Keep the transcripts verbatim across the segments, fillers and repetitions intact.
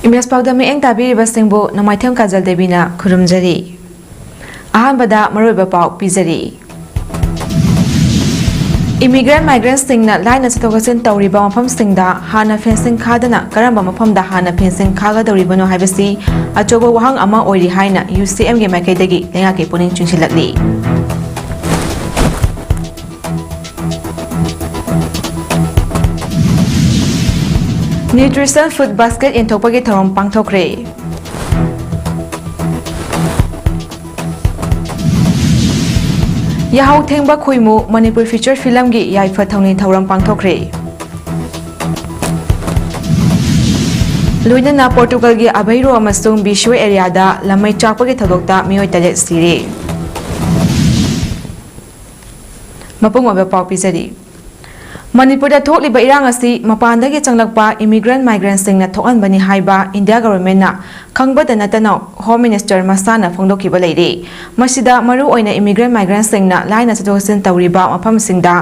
ꯃꯦꯁ ꯄꯥꯎꯗ ꯃꯤꯠꯌꯦꯡ ꯇꯥꯕꯤꯔꯤꯕꯁꯤꯡꯕꯨ ꯅꯣꯡꯃꯥꯏꯊꯦꯝ ꯀꯥꯖꯜ ꯗꯦꯕꯤꯅ ꯈꯨꯔꯨꯝꯖꯔꯤ꯫ ꯑꯍꯥꯟꯕꯗ ꯃꯔꯨꯑꯣꯏꯕ ꯄꯥꯎ ꯄꯤꯖꯔꯤ꯫ ꯏꯃꯤꯒ꯭ꯔꯦꯟ ꯃꯥꯏꯒ꯭ꯔꯦꯟꯁꯤꯡꯅ ꯂꯥꯏꯅ ꯆꯠꯊꯣꯛ ꯆꯠꯁꯤꯟ ꯇꯧꯔꯤꯕ ꯃꯐꯝꯁꯤꯡꯗ ꯍꯥꯟꯅ ꯐꯦꯟꯁꯤꯡ ꯈꯥꯗꯅ ꯀꯔꯝꯕ ꯃꯐꯝꯗ ꯍꯥꯟꯅ ꯐꯦꯟꯁꯤꯡ ꯈꯥꯒꯗꯧꯔꯤꯕꯅꯣ ꯍꯥꯏꯕꯁꯤ ꯑꯆꯧꯕ ꯋꯥꯍꯪ ꯑꯃ ꯑꯣꯏꯔꯤ ꯍꯥꯏꯅ ꯌꯨ ꯁꯤ ꯑꯦꯝꯒꯤ ꯃꯥꯏꯀꯩꯗꯒꯤ ꯂꯩꯉꯥꯛꯀꯤ ꯄꯨꯛꯅꯤꯡ ꯆꯤꯡꯁꯤꯜꯂꯛꯂꯤ꯫ Nutrition Food Basket ꯌꯦꯟꯊꯣꯛꯄꯒꯤ ꯊꯧꯔꯝ ꯄꯥꯡꯊꯣꯛꯈ꯭ꯔꯦ꯫ ꯌꯥꯍꯧ ꯊꯦꯡꯕ ꯈꯣꯏꯃꯨ ꯃꯅꯤꯄꯨꯔ ꯐꯤꯆꯔ ꯐꯤꯂꯝꯒꯤ ꯌꯥꯏꯐ ꯊꯧꯅꯤ ꯊꯧꯔꯝ ꯄꯥꯡꯊꯣꯛꯈ꯭ꯔꯦ꯫ ꯂꯣꯏꯅꯅ ꯄꯣꯔꯇꯨꯒꯜꯒꯤ ꯑꯚꯩꯔꯣ ꯑꯃꯁꯨꯡ ꯕꯤꯁꯣꯏ ꯑꯦꯔꯤꯌꯥꯗ ꯂꯝꯃꯩ ꯆꯥꯛꯄꯒꯤ ꯊꯧꯗꯣꯛꯇ ꯃꯤꯑꯣꯏ ꯇꯔꯦꯠ ꯁꯤꯔꯦ꯫ ꯃꯄꯨꯡ ꯑꯣꯏꯕ ꯄꯥꯎ ꯄꯤꯖꯔꯤ꯫ ꯃꯅꯤꯄꯨꯔꯗ ꯊꯣꯛꯂꯤꯕ ꯏꯔꯥꯡ ꯑꯁꯤ ꯃꯄꯥꯟꯗꯒꯤ ꯆꯪꯂꯛꯄ ꯏꯃꯤꯒ꯭ꯔꯦꯟ ꯃꯥꯏꯒ꯭ꯔꯦꯟꯁꯤꯡꯅ ꯊꯣꯛꯍꯟꯕꯅꯤ ꯍꯥꯏꯕ ꯏꯟꯗꯤꯌꯥ ꯒꯣꯚꯔꯟꯃꯦꯟꯠꯅ ꯈꯪꯕꯗ ꯅꯠꯇꯅ ꯍꯣꯝ ꯃꯤꯅꯤꯁꯇꯔ ꯃꯁꯥꯅ ꯐꯣꯡꯗꯣꯛꯈꯤꯕ ꯂꯩꯔꯦ꯫ ꯃꯁꯤꯗ ꯃꯔꯨꯑꯣꯏꯅ ꯏꯃꯤꯒ꯭ꯔꯦꯟ ꯃꯥꯏꯒ꯭ꯔꯦꯟꯁꯤꯡꯅ ꯂꯥꯏꯅ ꯆꯠꯊꯣꯛ ꯆꯠꯁꯤꯟ ꯇꯧꯔꯤꯕ ꯃꯐꯝꯁꯤꯡꯗ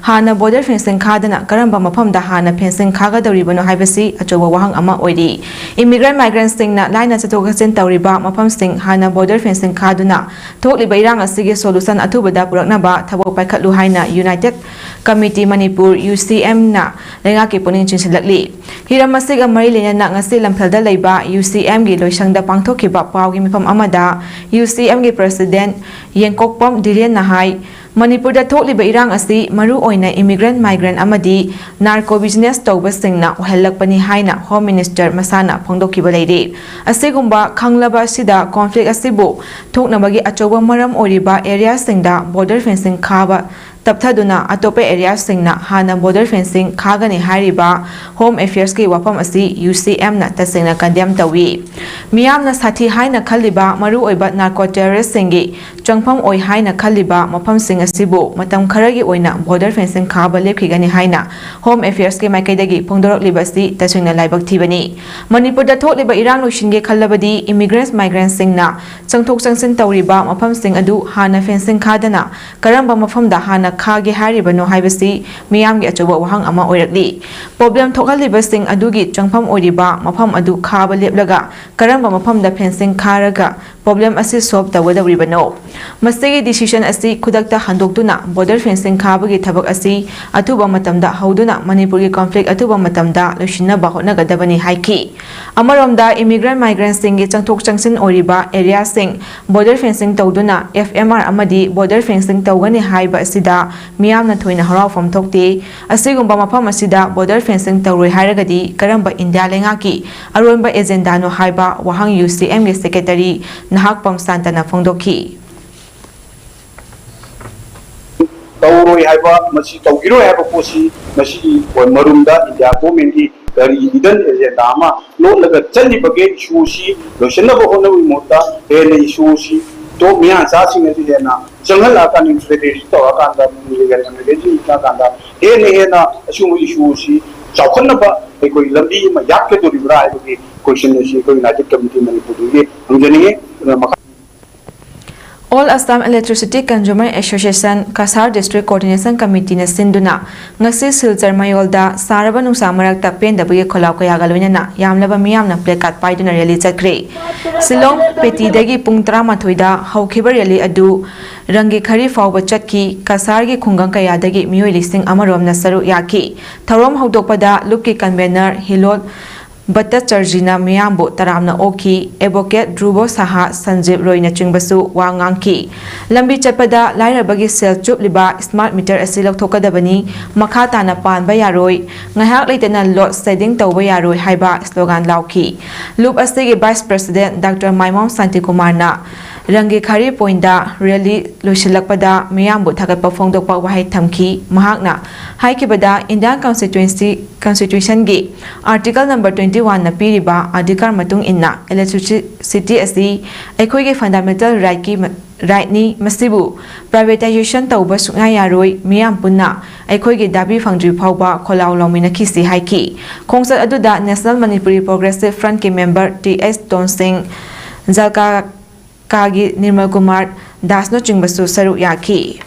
ꯍꯥꯟꯅ ꯕꯣꯔꯗꯔ ꯐꯦꯟꯁꯤꯡ ꯈꯥꯗꯅ ꯀꯔꯝꯕ ꯃꯐꯝꯗ ꯍꯥꯟꯅ ꯐꯦꯟꯁꯤꯡ ꯈꯥꯒꯗꯧꯔꯤꯕꯅꯣ ꯍꯥꯏꯕꯁꯤ ꯑꯆꯧꯕ ꯋꯥꯍꯪ ꯑꯃ ꯑꯣꯏꯔꯤ꯫ ꯏꯃꯤꯒ꯭ꯔꯦꯟ ꯃꯥꯏꯒ꯭ꯔꯦꯟꯁꯤꯡꯅ ꯂꯥꯏꯅ ꯆꯠꯊꯣꯛ ꯆꯠꯁꯤꯟ ꯇꯧꯔꯤꯕ ꯃꯐꯝꯁꯤꯡ ꯍꯥꯟꯅ ꯕꯣꯔꯗꯔ ꯐꯦꯟꯁꯤꯡ ꯈꯥꯗꯨꯅ ꯊꯣꯛꯂꯤꯕ ꯏꯔꯥꯡ ꯑꯁꯤꯒꯤ ꯁꯣꯂꯨꯁꯟ ꯑꯊꯨꯕꯗ ꯄꯨꯔꯛꯅꯕ ꯊꯕꯛ ꯄꯥꯏꯈꯠꯂꯨ ꯍꯥꯏꯅ ꯌꯨꯅꯥꯏꯇꯦꯗ ꯀꯃꯤꯇꯤ ꯃꯅꯤꯄꯨꯔ, ꯌꯨ ꯁꯤ ꯑꯦꯝꯅ ꯂꯩꯉꯥꯛꯀꯤ ꯄꯨꯛꯅꯤꯡ ꯆꯤꯡꯁꯤꯜꯂꯛꯂꯤ꯫ ꯍꯤꯔꯝ ꯑꯁꯤꯒ ꯃꯔꯤ ꯂꯩꯅꯅ ꯉꯁꯤ ꯂꯝꯐꯦꯜꯗ ꯂꯩꯕ ꯌꯨ ꯁꯤ ꯑꯦꯝꯒꯤ ꯂꯣꯏꯁꯪꯗ ꯄꯥꯡꯊꯣꯛꯈꯤꯕ ꯄꯥꯎꯒꯤ ꯃꯤꯐꯝ ꯑꯃꯗ ꯌꯨ ꯁꯤ ꯑꯦꯝꯒꯤ ꯄ꯭ꯔꯁꯤꯗꯦꯟꯠ ꯌꯦꯡꯀꯣꯛꯄꯝ ꯙꯤꯔꯦꯟꯅ ꯍꯥꯏ, ꯃꯅꯤꯄꯨꯔꯗ ꯊꯣꯛꯂꯤꯕ ꯏꯔꯥꯡ ꯑꯁꯤ ꯃꯔꯨꯑꯣꯏꯅ ꯏꯃꯤꯒ꯭ꯔꯦꯟꯠ ꯃꯥꯏꯒ꯭ꯔꯦꯟꯠ ꯑꯃꯗꯤ ꯅꯥꯔꯀꯣ ꯕꯤꯖꯤꯅꯦꯁ ꯇꯧꯕꯁꯤꯡꯅ ꯑꯣꯏꯍꯜꯂꯛꯄꯅꯤ ꯍꯥꯏꯅ ꯍꯣꯝ ꯃꯤꯅꯤꯁꯇꯔ ꯃꯁꯥꯅ ꯐꯣꯡꯗꯣꯛꯈꯤꯕ ꯂꯩꯔꯤ꯫ ꯑꯁꯤꯒꯨꯝꯕ ꯈꯪꯂꯕ ꯑꯁꯤꯗ ꯀꯣꯟꯐ꯭ꯂꯤꯛ ꯑꯁꯤꯕꯨ ꯊꯣꯛꯅꯕꯒꯤ ꯑꯆꯧꯕ ꯃꯔꯝ ꯑꯣꯏꯔꯤꯕ ꯑꯦꯔꯤꯌꯥꯁꯤꯡꯗ ꯕꯣꯔꯗꯔ ꯐꯦꯟꯁꯤꯡ ꯈꯥꯕ ꯇꯞꯊꯗꯨꯅ ꯑꯇꯣꯞꯄ ꯑꯦꯔꯤꯌꯥꯁꯤꯡꯅ ꯍꯥꯟꯅ ꯕꯣꯔꯗꯔ ꯐꯦꯟꯁꯤꯡ ꯈꯥꯒꯅꯤ ꯍꯥꯏꯔꯤꯕ ꯍꯣꯝ ꯑꯦꯐꯤꯌꯔꯁꯀꯤ ꯋꯥꯐꯝ ꯑꯁꯤ ꯌꯨ ꯁꯤ ꯑꯦꯝꯅ ꯇꯁꯦꯡꯅ ꯀꯟꯗꯦꯝ ꯇꯧꯏ꯫ ꯃꯤꯌꯥꯝꯅ ꯁꯥꯊꯤ ꯍꯥꯏꯅ ꯈꯜꯂꯤꯕ ꯃꯔꯨꯑꯣꯏꯕ ꯅꯥꯔꯀꯣ ꯇꯦꯔꯣꯔꯤꯁꯁꯤꯡꯒꯤ ꯆꯪꯐꯝ ꯑꯣꯏ ꯍꯥꯏꯅ ꯈꯜꯂꯤꯕ ꯃꯐꯝꯁꯤꯡ ꯑꯁꯤꯕꯨ ꯃꯇꯝ ꯈꯔꯒꯤ ꯑꯣꯏꯅ border fencing ꯈꯥꯕ ꯂꯦꯞꯈꯤꯒꯅꯤ ꯍꯥꯏꯅ Home Affairsꯀꯤ ꯃꯥꯏꯀꯩꯗꯒꯤ ꯐꯣꯡꯗꯣꯔꯛꯂꯤꯕ ꯑꯁꯤ ꯇꯁꯦꯡꯅ ꯂꯥꯏꯕꯛ ꯊꯤꯕꯅꯤ꯫ ꯃꯅꯤꯄꯨꯔꯗ ꯊꯣꯛꯂꯤꯕ ꯏꯔꯥꯡ ꯂꯣꯏꯁꯤꯟꯒꯦ ꯈꯜꯂꯕꯗꯤ immigrants migrantꯁꯤꯡꯅ ꯆꯪꯊꯣꯛ ꯆꯪꯁꯤꯟ ꯇꯧꯔꯤꯕ ꯃꯐꯝꯁꯤꯡ ꯑꯗꯨ ꯍꯥꯟꯅ fencing ꯈꯥꯗꯅ ꯀꯔꯝꯕ ꯃꯐꯝꯗ ꯍꯥꯟꯅ ꯈꯥꯒꯦ ꯍꯥꯏꯔꯤꯕꯅꯣ ꯍꯥꯏꯕꯁꯤ ꯃꯤꯌꯥꯝꯒꯤ ꯑꯆꯧꯕ ꯋꯥꯍꯪ ꯑꯃ ꯑꯣꯏꯔꯛꯂꯤ꯫ Problem ꯊꯣꯛꯍꯜꯂꯤꯕꯁꯤꯡ ꯑꯗꯨꯒꯤ ꯆꯪꯐꯝ ꯑꯣꯏꯔꯤꯕ ꯃꯐꯝ ꯑꯗꯨ ꯈꯥꯕ ꯂꯦꯞꯂꯒ ꯀꯔꯝꯕ ꯃꯐꯝꯗ fencing ꯈꯥꯔꯒ problem ꯑꯁꯤ solve ꯇꯧꯒꯗꯧꯔꯤꯕꯅꯣ? ꯃꯁꯤꯒꯤ decision ꯑꯁꯤ ꯈꯨꯗꯛꯇ ꯍꯟꯗꯣꯛꯇꯨꯅ border fencing ꯈꯥꯕꯒꯤ ꯊꯕꯛ ꯑꯁꯤ ꯑꯊꯨꯕ ꯃꯇꯝꯗ ꯍꯧꯗꯨꯅ ꯃꯅꯤꯄꯨꯔꯒꯤ conflict ꯑꯊꯨꯕ ꯃꯇꯝꯗ ꯂꯣꯏꯁꯤꯟꯅꯕ ꯍꯣꯠꯅꯒꯗꯕꯅꯤ ꯍꯥꯏꯈꯤ꯫ ꯑꯃꯔꯣꯝꯗ immigrant migrantꯁꯤꯡꯒꯤ ꯆꯪꯊꯣꯛ ꯆꯪꯁꯤꯟ ꯑꯣꯏꯔꯤꯕ areaꯁꯤꯡ border fencing ꯇꯧꯗꯨꯅ F M R ꯑꯃꯗꯤ border fencing ꯇꯧꯒꯅꯤ ꯍꯥꯏꯕ ꯑꯁꯤꯗ ꯃꯤꯌꯥꯝꯅ ꯊꯣꯏꯅ ꯍꯔꯥꯎꯐꯝ ꯊꯣꯛꯇꯦ꯫ ꯑꯁꯤꯒꯨꯝꯕ ꯃꯐꯝ ꯑꯁꯤꯗ border fencing ꯇꯧꯔꯣꯏ ꯍꯥꯏꯔꯒꯗꯤ ꯀꯔꯝꯕ ꯏꯟꯗꯤꯌꯥ ꯂꯩꯉꯥꯛꯀꯤ ꯑꯔꯣꯟꯕ agenda ꯅꯣ ꯍꯥꯏꯕ ꯋꯥꯍꯪ U C Mꯒꯤ secretary ꯅꯍꯥꯛꯄꯝ ꯁꯥꯟꯇꯅ ꯐꯣꯡꯗꯣꯛꯈꯤ꯫ ꯇꯧꯔꯣꯏ ꯍꯥꯏꯕ, ꯃꯁꯤ ꯇꯧꯈꯤꯔꯣꯏ ꯍꯥꯏꯕ ꯄꯣꯠꯁꯤ ꯃꯁꯤꯒꯤ ꯃꯔꯨꯝꯗ ꯏꯟꯗꯤꯌꯥ ꯒꯣꯔꯃꯦꯟꯒꯤ ꯀꯔꯤ hidden agenda ꯑꯃ ꯂꯣꯠꯂꯒ ꯆꯠꯂꯤꯕꯒꯦ? Issue ꯑꯁꯤ ꯂꯣꯏꯁꯤꯟꯅꯕ ꯍꯣꯠꯅꯕꯒꯤ ꯃꯍꯨꯠꯇ ꯍꯦꯟꯅ issue ꯑꯁꯤ top ꯃꯤꯌꯥꯡꯆꯥꯁꯤꯡ ꯑꯁꯤ ꯍꯦꯟꯅ ꯆꯪꯍꯜꯂꯛꯑꯀꯥꯟꯗ, infiltrate ꯇꯧꯔꯀꯥꯟꯗ, illegal immigration ꯆꯪꯉꯀꯥꯟꯗ ꯍꯦꯟꯅ ꯍꯦꯟꯅ ꯑꯁꯤꯒꯨꯝꯕ issue ꯑꯁꯤ ꯆꯥꯎꯈꯠꯅꯕ ꯑꯩꯈꯣꯏ ꯂꯝꯕꯤ ꯑꯃ ꯌꯥꯠꯀꯗꯧꯔꯤꯕ꯭ꯔꯥ ꯍꯥꯏꯕꯒꯤ question ꯑꯁꯤ ꯑꯩꯈꯣꯏ United Committee ꯃꯅꯤꯄꯨꯔꯗꯒꯤ ꯍꯪꯖꯅꯤꯡꯉꯤ꯫ ꯑꯗꯨꯅ ꯃꯈꯥ All Assam Electricity Consumer Association, Cachar District Coordination Committeeꯅ ꯁꯤꯟꯗꯨꯅ ꯉꯁꯤ ꯁꯤꯜꯆꯔ ꯃꯌꯣꯜꯗ ꯁꯥꯔꯕ ꯅꯨꯡꯁꯥ ꯃꯔꯛꯇ ꯄꯦꯟꯗꯕꯒꯤ ꯈꯣꯜꯂꯥꯎ ꯀꯌꯥꯒ ꯂꯣꯏꯅꯅ ꯌꯥꯝꯂꯕ ꯃꯤꯌꯥꯝꯅ placard ꯄꯥꯏꯗꯨꯅ rally ꯆꯠꯈ꯭ꯔꯦ꯫ ꯁꯤꯂꯣꯡ ꯄꯦꯇꯤꯗꯒꯤ ꯄꯨꯡ ꯇꯔꯥꯃꯥꯊꯣꯏꯗ ꯍꯧꯈꯤꯕ rally ꯑꯗꯨ ꯔꯪꯒꯤꯈꯔꯤ ꯐꯥꯎꯕ ꯆꯠꯈꯤ꯫ ꯀꯁꯥꯔꯒꯤ ꯈꯨꯡꯒꯪ ꯀꯌꯥꯗꯒꯤ ꯃꯤꯑꯣꯏ ꯂꯤꯁꯤꯡ ꯑꯃꯔꯣꯝꯅ ꯁꯔꯨꯛ ꯌꯥꯈꯤ꯫ ꯊꯧꯔꯝ ꯍꯧꯗꯣꯛꯄꯗ ꯂꯨꯞꯀꯤ convener ꯍꯤꯂꯣꯠ ꯚꯠꯇꯆꯔꯖꯤꯅ ꯃꯤꯌꯥꯝꯕꯨ ꯇꯔꯥꯝꯅ ꯑꯣꯛꯈꯤ꯫ Advocate ꯙ꯭ꯔꯨꯕꯣ ꯁꯍꯥ, ꯁꯟꯖꯤꯕ ꯔꯣꯏꯅꯆꯤꯡꯕꯁꯨ ꯋꯥ ꯉꯥꯡꯈꯤ꯫ ꯂꯝꯕꯤ ꯆꯠꯄꯗ ꯂꯥꯏꯔꯕꯒꯤ ꯁꯦꯜ ꯆꯨꯞꯂꯤꯕ smart meter ꯑꯁꯤ ꯂꯧꯊꯣꯛꯀꯗꯕꯅꯤ, ꯃꯈꯥ ꯇꯥꯅ ꯄꯥꯟꯕ ꯌꯥꯔꯣꯏ, ꯉꯥꯏꯍꯥꯛ ꯂꯩꯇꯅ load shedding ꯇꯧꯕ ꯌꯥꯔꯣꯏ ꯍꯥꯏꯕ slogan ꯂꯥꯎꯈꯤ꯫ ꯂꯨꯞ ꯑꯁꯤꯒꯤ Vice President Doctor ꯃꯥꯏꯃꯣꯝ ꯁꯥꯟꯇꯤꯀꯨꯃꯥꯔꯅ ꯔꯪꯒꯤꯈꯥꯔꯤ ꯄꯣꯏꯟꯗ rally ꯂꯣꯏꯁꯤꯜꯂꯛꯄꯗ ꯃꯤꯌꯥꯝꯕꯨ ꯊꯥꯒꯠꯄ ꯐꯣꯡꯗꯣꯛꯄ ꯋꯥꯍꯩ ꯊꯝꯈꯤ꯫ ꯃꯍꯥꯛꯅ ꯍꯥꯏꯈꯤꯕꯗ Indian Constituency, Constitutionꯒꯤ Article number twenty oneꯅ ꯄꯤꯔꯤꯕ ꯑꯙꯤꯀꯥꯔ ꯃꯇꯨꯡ ꯏꯟꯅ electricity ꯑꯁꯤ ꯑꯩꯈꯣꯏꯒꯤ fundamental rightꯀꯤ ꯃ-, rightꯅꯤ, ꯃꯁꯤꯕꯨ privatization ꯇꯧꯕ ꯁꯨꯛꯌꯥ ꯌꯥꯔꯣꯏ, ꯃꯤꯌꯥꯝ ꯄꯨꯟꯅ ꯑꯩꯈꯣꯏꯒꯤ ꯗꯥꯕꯤ ꯐꯪꯗ꯭ꯔꯤ ꯐꯥꯎꯕ ꯈꯣꯜꯂꯥꯎ ꯂꯥꯎꯃꯤꯟꯅꯈꯤꯁꯤ ꯍꯥꯏꯈꯤ꯫ ꯈꯣꯡꯆꯠ ꯑꯗꯨꯗ National Manipuri Progressive Frontꯀꯤ member ꯇꯤ ꯑꯦꯁ ꯇꯣꯟꯁꯤꯡ, ꯖꯜꯀꯥ ꯀꯥꯒꯤ ꯅꯤꯔꯃꯜ ꯀꯨꯃꯥꯔ ꯗꯥꯁꯅꯆꯤꯡꯕꯁꯨ ꯁꯔꯨꯛ ꯌꯥꯈꯤ꯫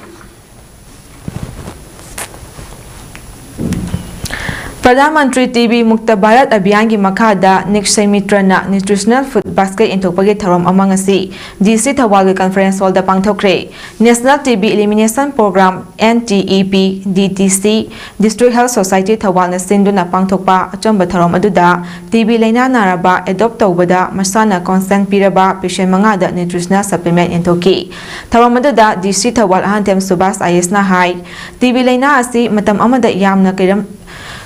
ꯄ꯭ꯔꯙꯥꯟ ꯃꯟꯇ꯭ꯔꯤ ꯇꯤ ꯕꯤ ꯃꯨꯛꯇ ꯚꯥꯔꯠ ꯑꯚꯤꯌꯥꯟꯒꯤ ꯃꯈꯥꯗ ꯅꯤꯛꯁꯩ ꯃꯤꯇ꯭ꯔꯅ nutritional food basket ꯌꯦꯟꯊꯣꯛꯄꯒꯤ ꯊꯧꯔꯝ ꯑꯃ ꯉꯁꯤ ꯗꯤ ꯁꯤ ꯊꯧꯕꯥꯜꯒꯤ conference hallꯗ ꯄꯥꯡꯊꯣꯛꯈ꯭ꯔꯦ꯫ National T B Elimination Program, N T E P, D T C, District Health Society ꯊꯧꯕꯥꯜꯅ ꯁꯤꯟꯗꯨꯅ ꯄꯥꯡꯊꯣꯛꯄ ꯑꯆꯝꯕ ꯊꯧꯔꯝ ꯑꯗꯨꯗ ꯇꯤ ꯕꯤ ꯂꯩꯅꯥ ꯅꯥꯔꯕ, adopt ꯇꯧꯕꯗ ꯃꯁꯥꯅ consent ꯄꯤꯔꯕ patient ꯃꯉꯥꯗ nutritional supplement ꯌꯦꯟꯊꯣꯛꯈꯤ꯫ ꯊꯧꯔꯝ ꯑꯗꯨꯗ ꯗꯤ ꯁꯤ ꯊꯧꯕꯥꯜ ꯑꯍꯟꯊꯦꯝ ꯁꯨꯕꯥꯁ ꯑꯥꯏ ꯑꯦꯁꯅ ꯍꯥꯏ, ꯇꯤ ꯕꯤ ꯂꯩꯅꯥ ꯑꯁꯤ ꯃꯇꯝ ꯑꯃꯗ ꯌꯥꯝꯅ ꯀꯩꯔꯝ-,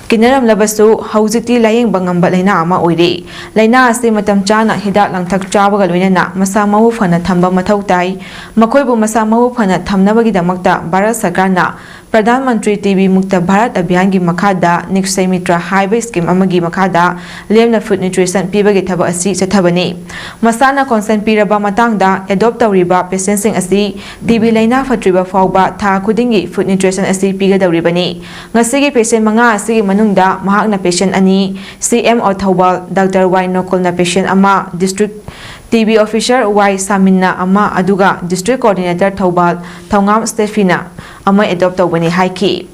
ꯀꯤꯅꯔꯝꯂꯕꯁꯨ ꯍꯧꯖꯤꯛꯇꯤ ꯂꯥꯌꯦꯡꯕ ꯉꯝꯕ ꯂꯩꯅꯥ ꯑꯃ ꯑꯣꯏꯔꯦ꯫ ꯂꯩꯅꯥ ꯑꯁꯤ ꯃꯇꯝ ꯆꯥꯅ ꯍꯤꯗꯥꯛ ꯂꯥꯡꯊꯛ ꯆꯥꯕꯒ ꯂꯣꯏꯅꯅ ꯃꯁꯥ ꯃꯎ ꯐꯅ ꯊꯝꯕ ꯃꯊꯧ ꯇꯥꯏ꯫ ꯃꯈꯣꯏꯕꯨ ꯃꯁꯥ ꯃꯎ ꯐꯅ ꯊꯝꯅꯕꯒꯤꯗꯃꯛꯇ ꯚꯥꯔꯠ ꯁꯔꯀꯥꯔꯅ ꯄ꯭ꯔꯙꯥꯟ ꯃꯟꯇ꯭ꯔꯤ ꯇꯤ ꯕꯤ ꯃꯨꯛꯇ ꯚꯥꯔꯠ ꯑꯚꯤꯌꯥꯟꯒꯤ ꯃꯈꯥꯗ ꯅꯤꯛꯁꯩ ꯃꯤꯇ꯭ꯔ ꯍꯥꯏꯕ scheme ꯑꯃꯒꯤ ꯃꯈꯥꯗ ꯂꯦꯝꯅ food nutrition ꯄꯤꯕꯒꯤ ꯊꯕꯛ ꯑꯁꯤ ꯆꯠꯊꯕꯅꯤ꯫ ꯃꯁꯥꯅ consent ꯄꯤꯔꯕ ꯃꯇꯥꯡꯗ adopt ꯇꯧꯔꯤꯕ patientꯁꯤꯡ ꯑꯁꯤ ꯇꯤ ꯕꯤ ꯂꯩꯅꯥ ꯐꯠꯇ꯭ꯔꯤꯕ ꯐꯥꯎꯕ ꯊꯥ ꯈꯨꯗꯤꯡꯒꯤ food nutrition ꯑꯁꯤ ꯄꯤꯒꯗꯧꯔꯤꯕꯅꯤ꯫ ꯉꯁꯤꯒꯤ patient ꯃꯉꯥ ꯑꯁꯤꯒꯤ ꯃꯅꯨꯡꯗ ꯃꯍꯥꯛꯅ patient ꯑꯅꯤ, C M O Thoubal doctor Y ꯅꯣꯀꯨꯜꯅ patient ꯑꯃ, District T B Officer Y ꯁꯥꯃꯤꯟꯅ ꯑꯃ, ꯑꯗꯨꯒ District Coordinator ꯊꯧꯕꯥꯜ ꯊꯧꯉꯥꯝ ꯁ꯭ꯇꯦꯐꯤꯅ ꯑꯃ adopt ꯇꯧꯕꯅꯤ ꯍꯥꯏꯈꯤ꯫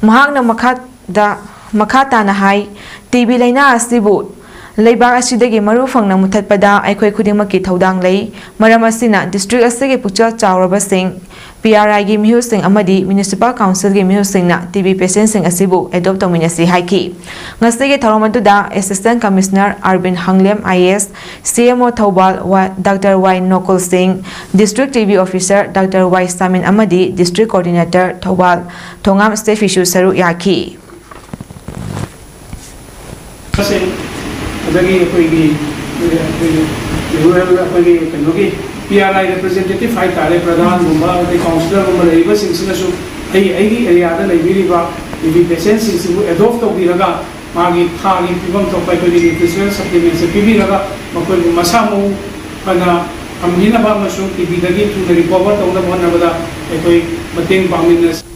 ꯃꯍꯥꯛꯅ ꯃꯈꯥꯗ, ꯃꯈꯥ ꯇꯥꯅ ꯍꯥꯏ, ꯇꯤ ꯕꯤ ꯂꯩꯅꯥ ꯑꯁꯤꯕꯨ ꯂꯩꯕꯥꯛ ꯑꯁꯤꯗꯒꯤ ꯃꯔꯨ ꯐꯪꯅ ꯃꯨꯊꯠꯄꯗ ꯑꯩꯈꯣꯏ ꯈꯨꯗꯤꯡꯃꯛꯀꯤ ꯊꯧꯗꯥꯡ ꯂꯩ꯫ ꯃꯔꯝ ꯑꯁꯤꯅ district ꯑꯁꯤꯒꯤ ꯄꯨꯛꯆꯦꯜ ꯆꯥꯎꯔꯕꯁꯤꯡ, P R Iꯒꯤ ꯃꯤꯍꯨꯠꯁꯤꯡ ꯑꯃꯗꯤ Municipal Councilꯒꯤ ꯃꯤꯍꯨꯠꯁꯤꯡꯅ ꯇꯤ ꯕꯤ patientꯁꯤꯡ ꯑꯁꯤꯕꯨ adopt ꯇꯧꯃꯤꯟꯅꯁꯤ ꯍꯥꯏꯈꯤ꯫ ꯉꯁꯤꯒꯤ ꯊꯧꯔꯝ ꯑꯗꯨꯗ Assistant Commissioner ꯑꯔꯕꯤꯟ ꯍꯪꯂꯦꯝ I A S, C M O Thoubal ꯋꯥ-, ꯗꯥꯛꯇꯔ ꯋꯥꯏ ꯅꯣꯀꯨꯜ ꯁꯤꯡ, District T B Officer doctor Y Shamin ꯑꯃꯗꯤ District Coordinator ꯊꯧꯕꯥꯜ ꯊꯣꯉꯥꯝ ꯁ꯭ꯇꯦꯐꯤꯁꯨ ꯁꯔꯨꯛ ꯌꯥꯈꯤ꯫ ꯑꯗꯒꯤ ꯑꯩꯈꯣꯏꯒꯤ, ꯑꯩꯈꯣꯏꯒꯤ rural, ꯑꯩꯈꯣꯏꯒꯤ ꯀꯩꯅꯣꯒꯤ P R I representative ꯍꯥꯏꯇꯥꯔꯦ, ꯄ꯭ꯔꯙꯥꯟꯒꯨꯝꯕ ꯑꯗꯩ councillorꯒꯨꯝꯕ ꯂꯩꯔꯤꯕꯁꯤꯡꯁꯤꯅꯁꯨ ꯑꯩ, ꯑꯩꯒꯤ areaꯗ ꯂꯩꯕꯤꯔꯤꯕ T B patientꯁꯤꯡꯁꯤꯕꯨ adopt ꯇꯧꯕꯤꯔꯒ ꯃꯥꯒꯤ ꯊꯥꯒꯤ ꯄꯤꯐꯝ ꯊꯣꯛꯄ ꯑꯩꯈꯣꯏꯒꯤ nutritional supplementꯁꯦ ꯄꯤꯕꯤꯔꯒ ꯃꯈꯣꯏꯕꯨ ꯃꯁꯥ ꯃꯎ ꯐꯅ ꯊꯝꯕꯤꯅꯕ ꯑꯃꯁꯨꯡ ꯇꯤꯕꯤꯗꯒꯤ ꯊꯨꯅ ꯔꯤꯀꯣꯚꯔ ꯇꯧꯅꯕ ꯍꯣꯠꯅꯕꯗ ꯑꯩꯈꯣꯏ ꯃꯇꯦꯡ ꯄꯥꯡꯃꯤꯟꯅꯁꯤ꯫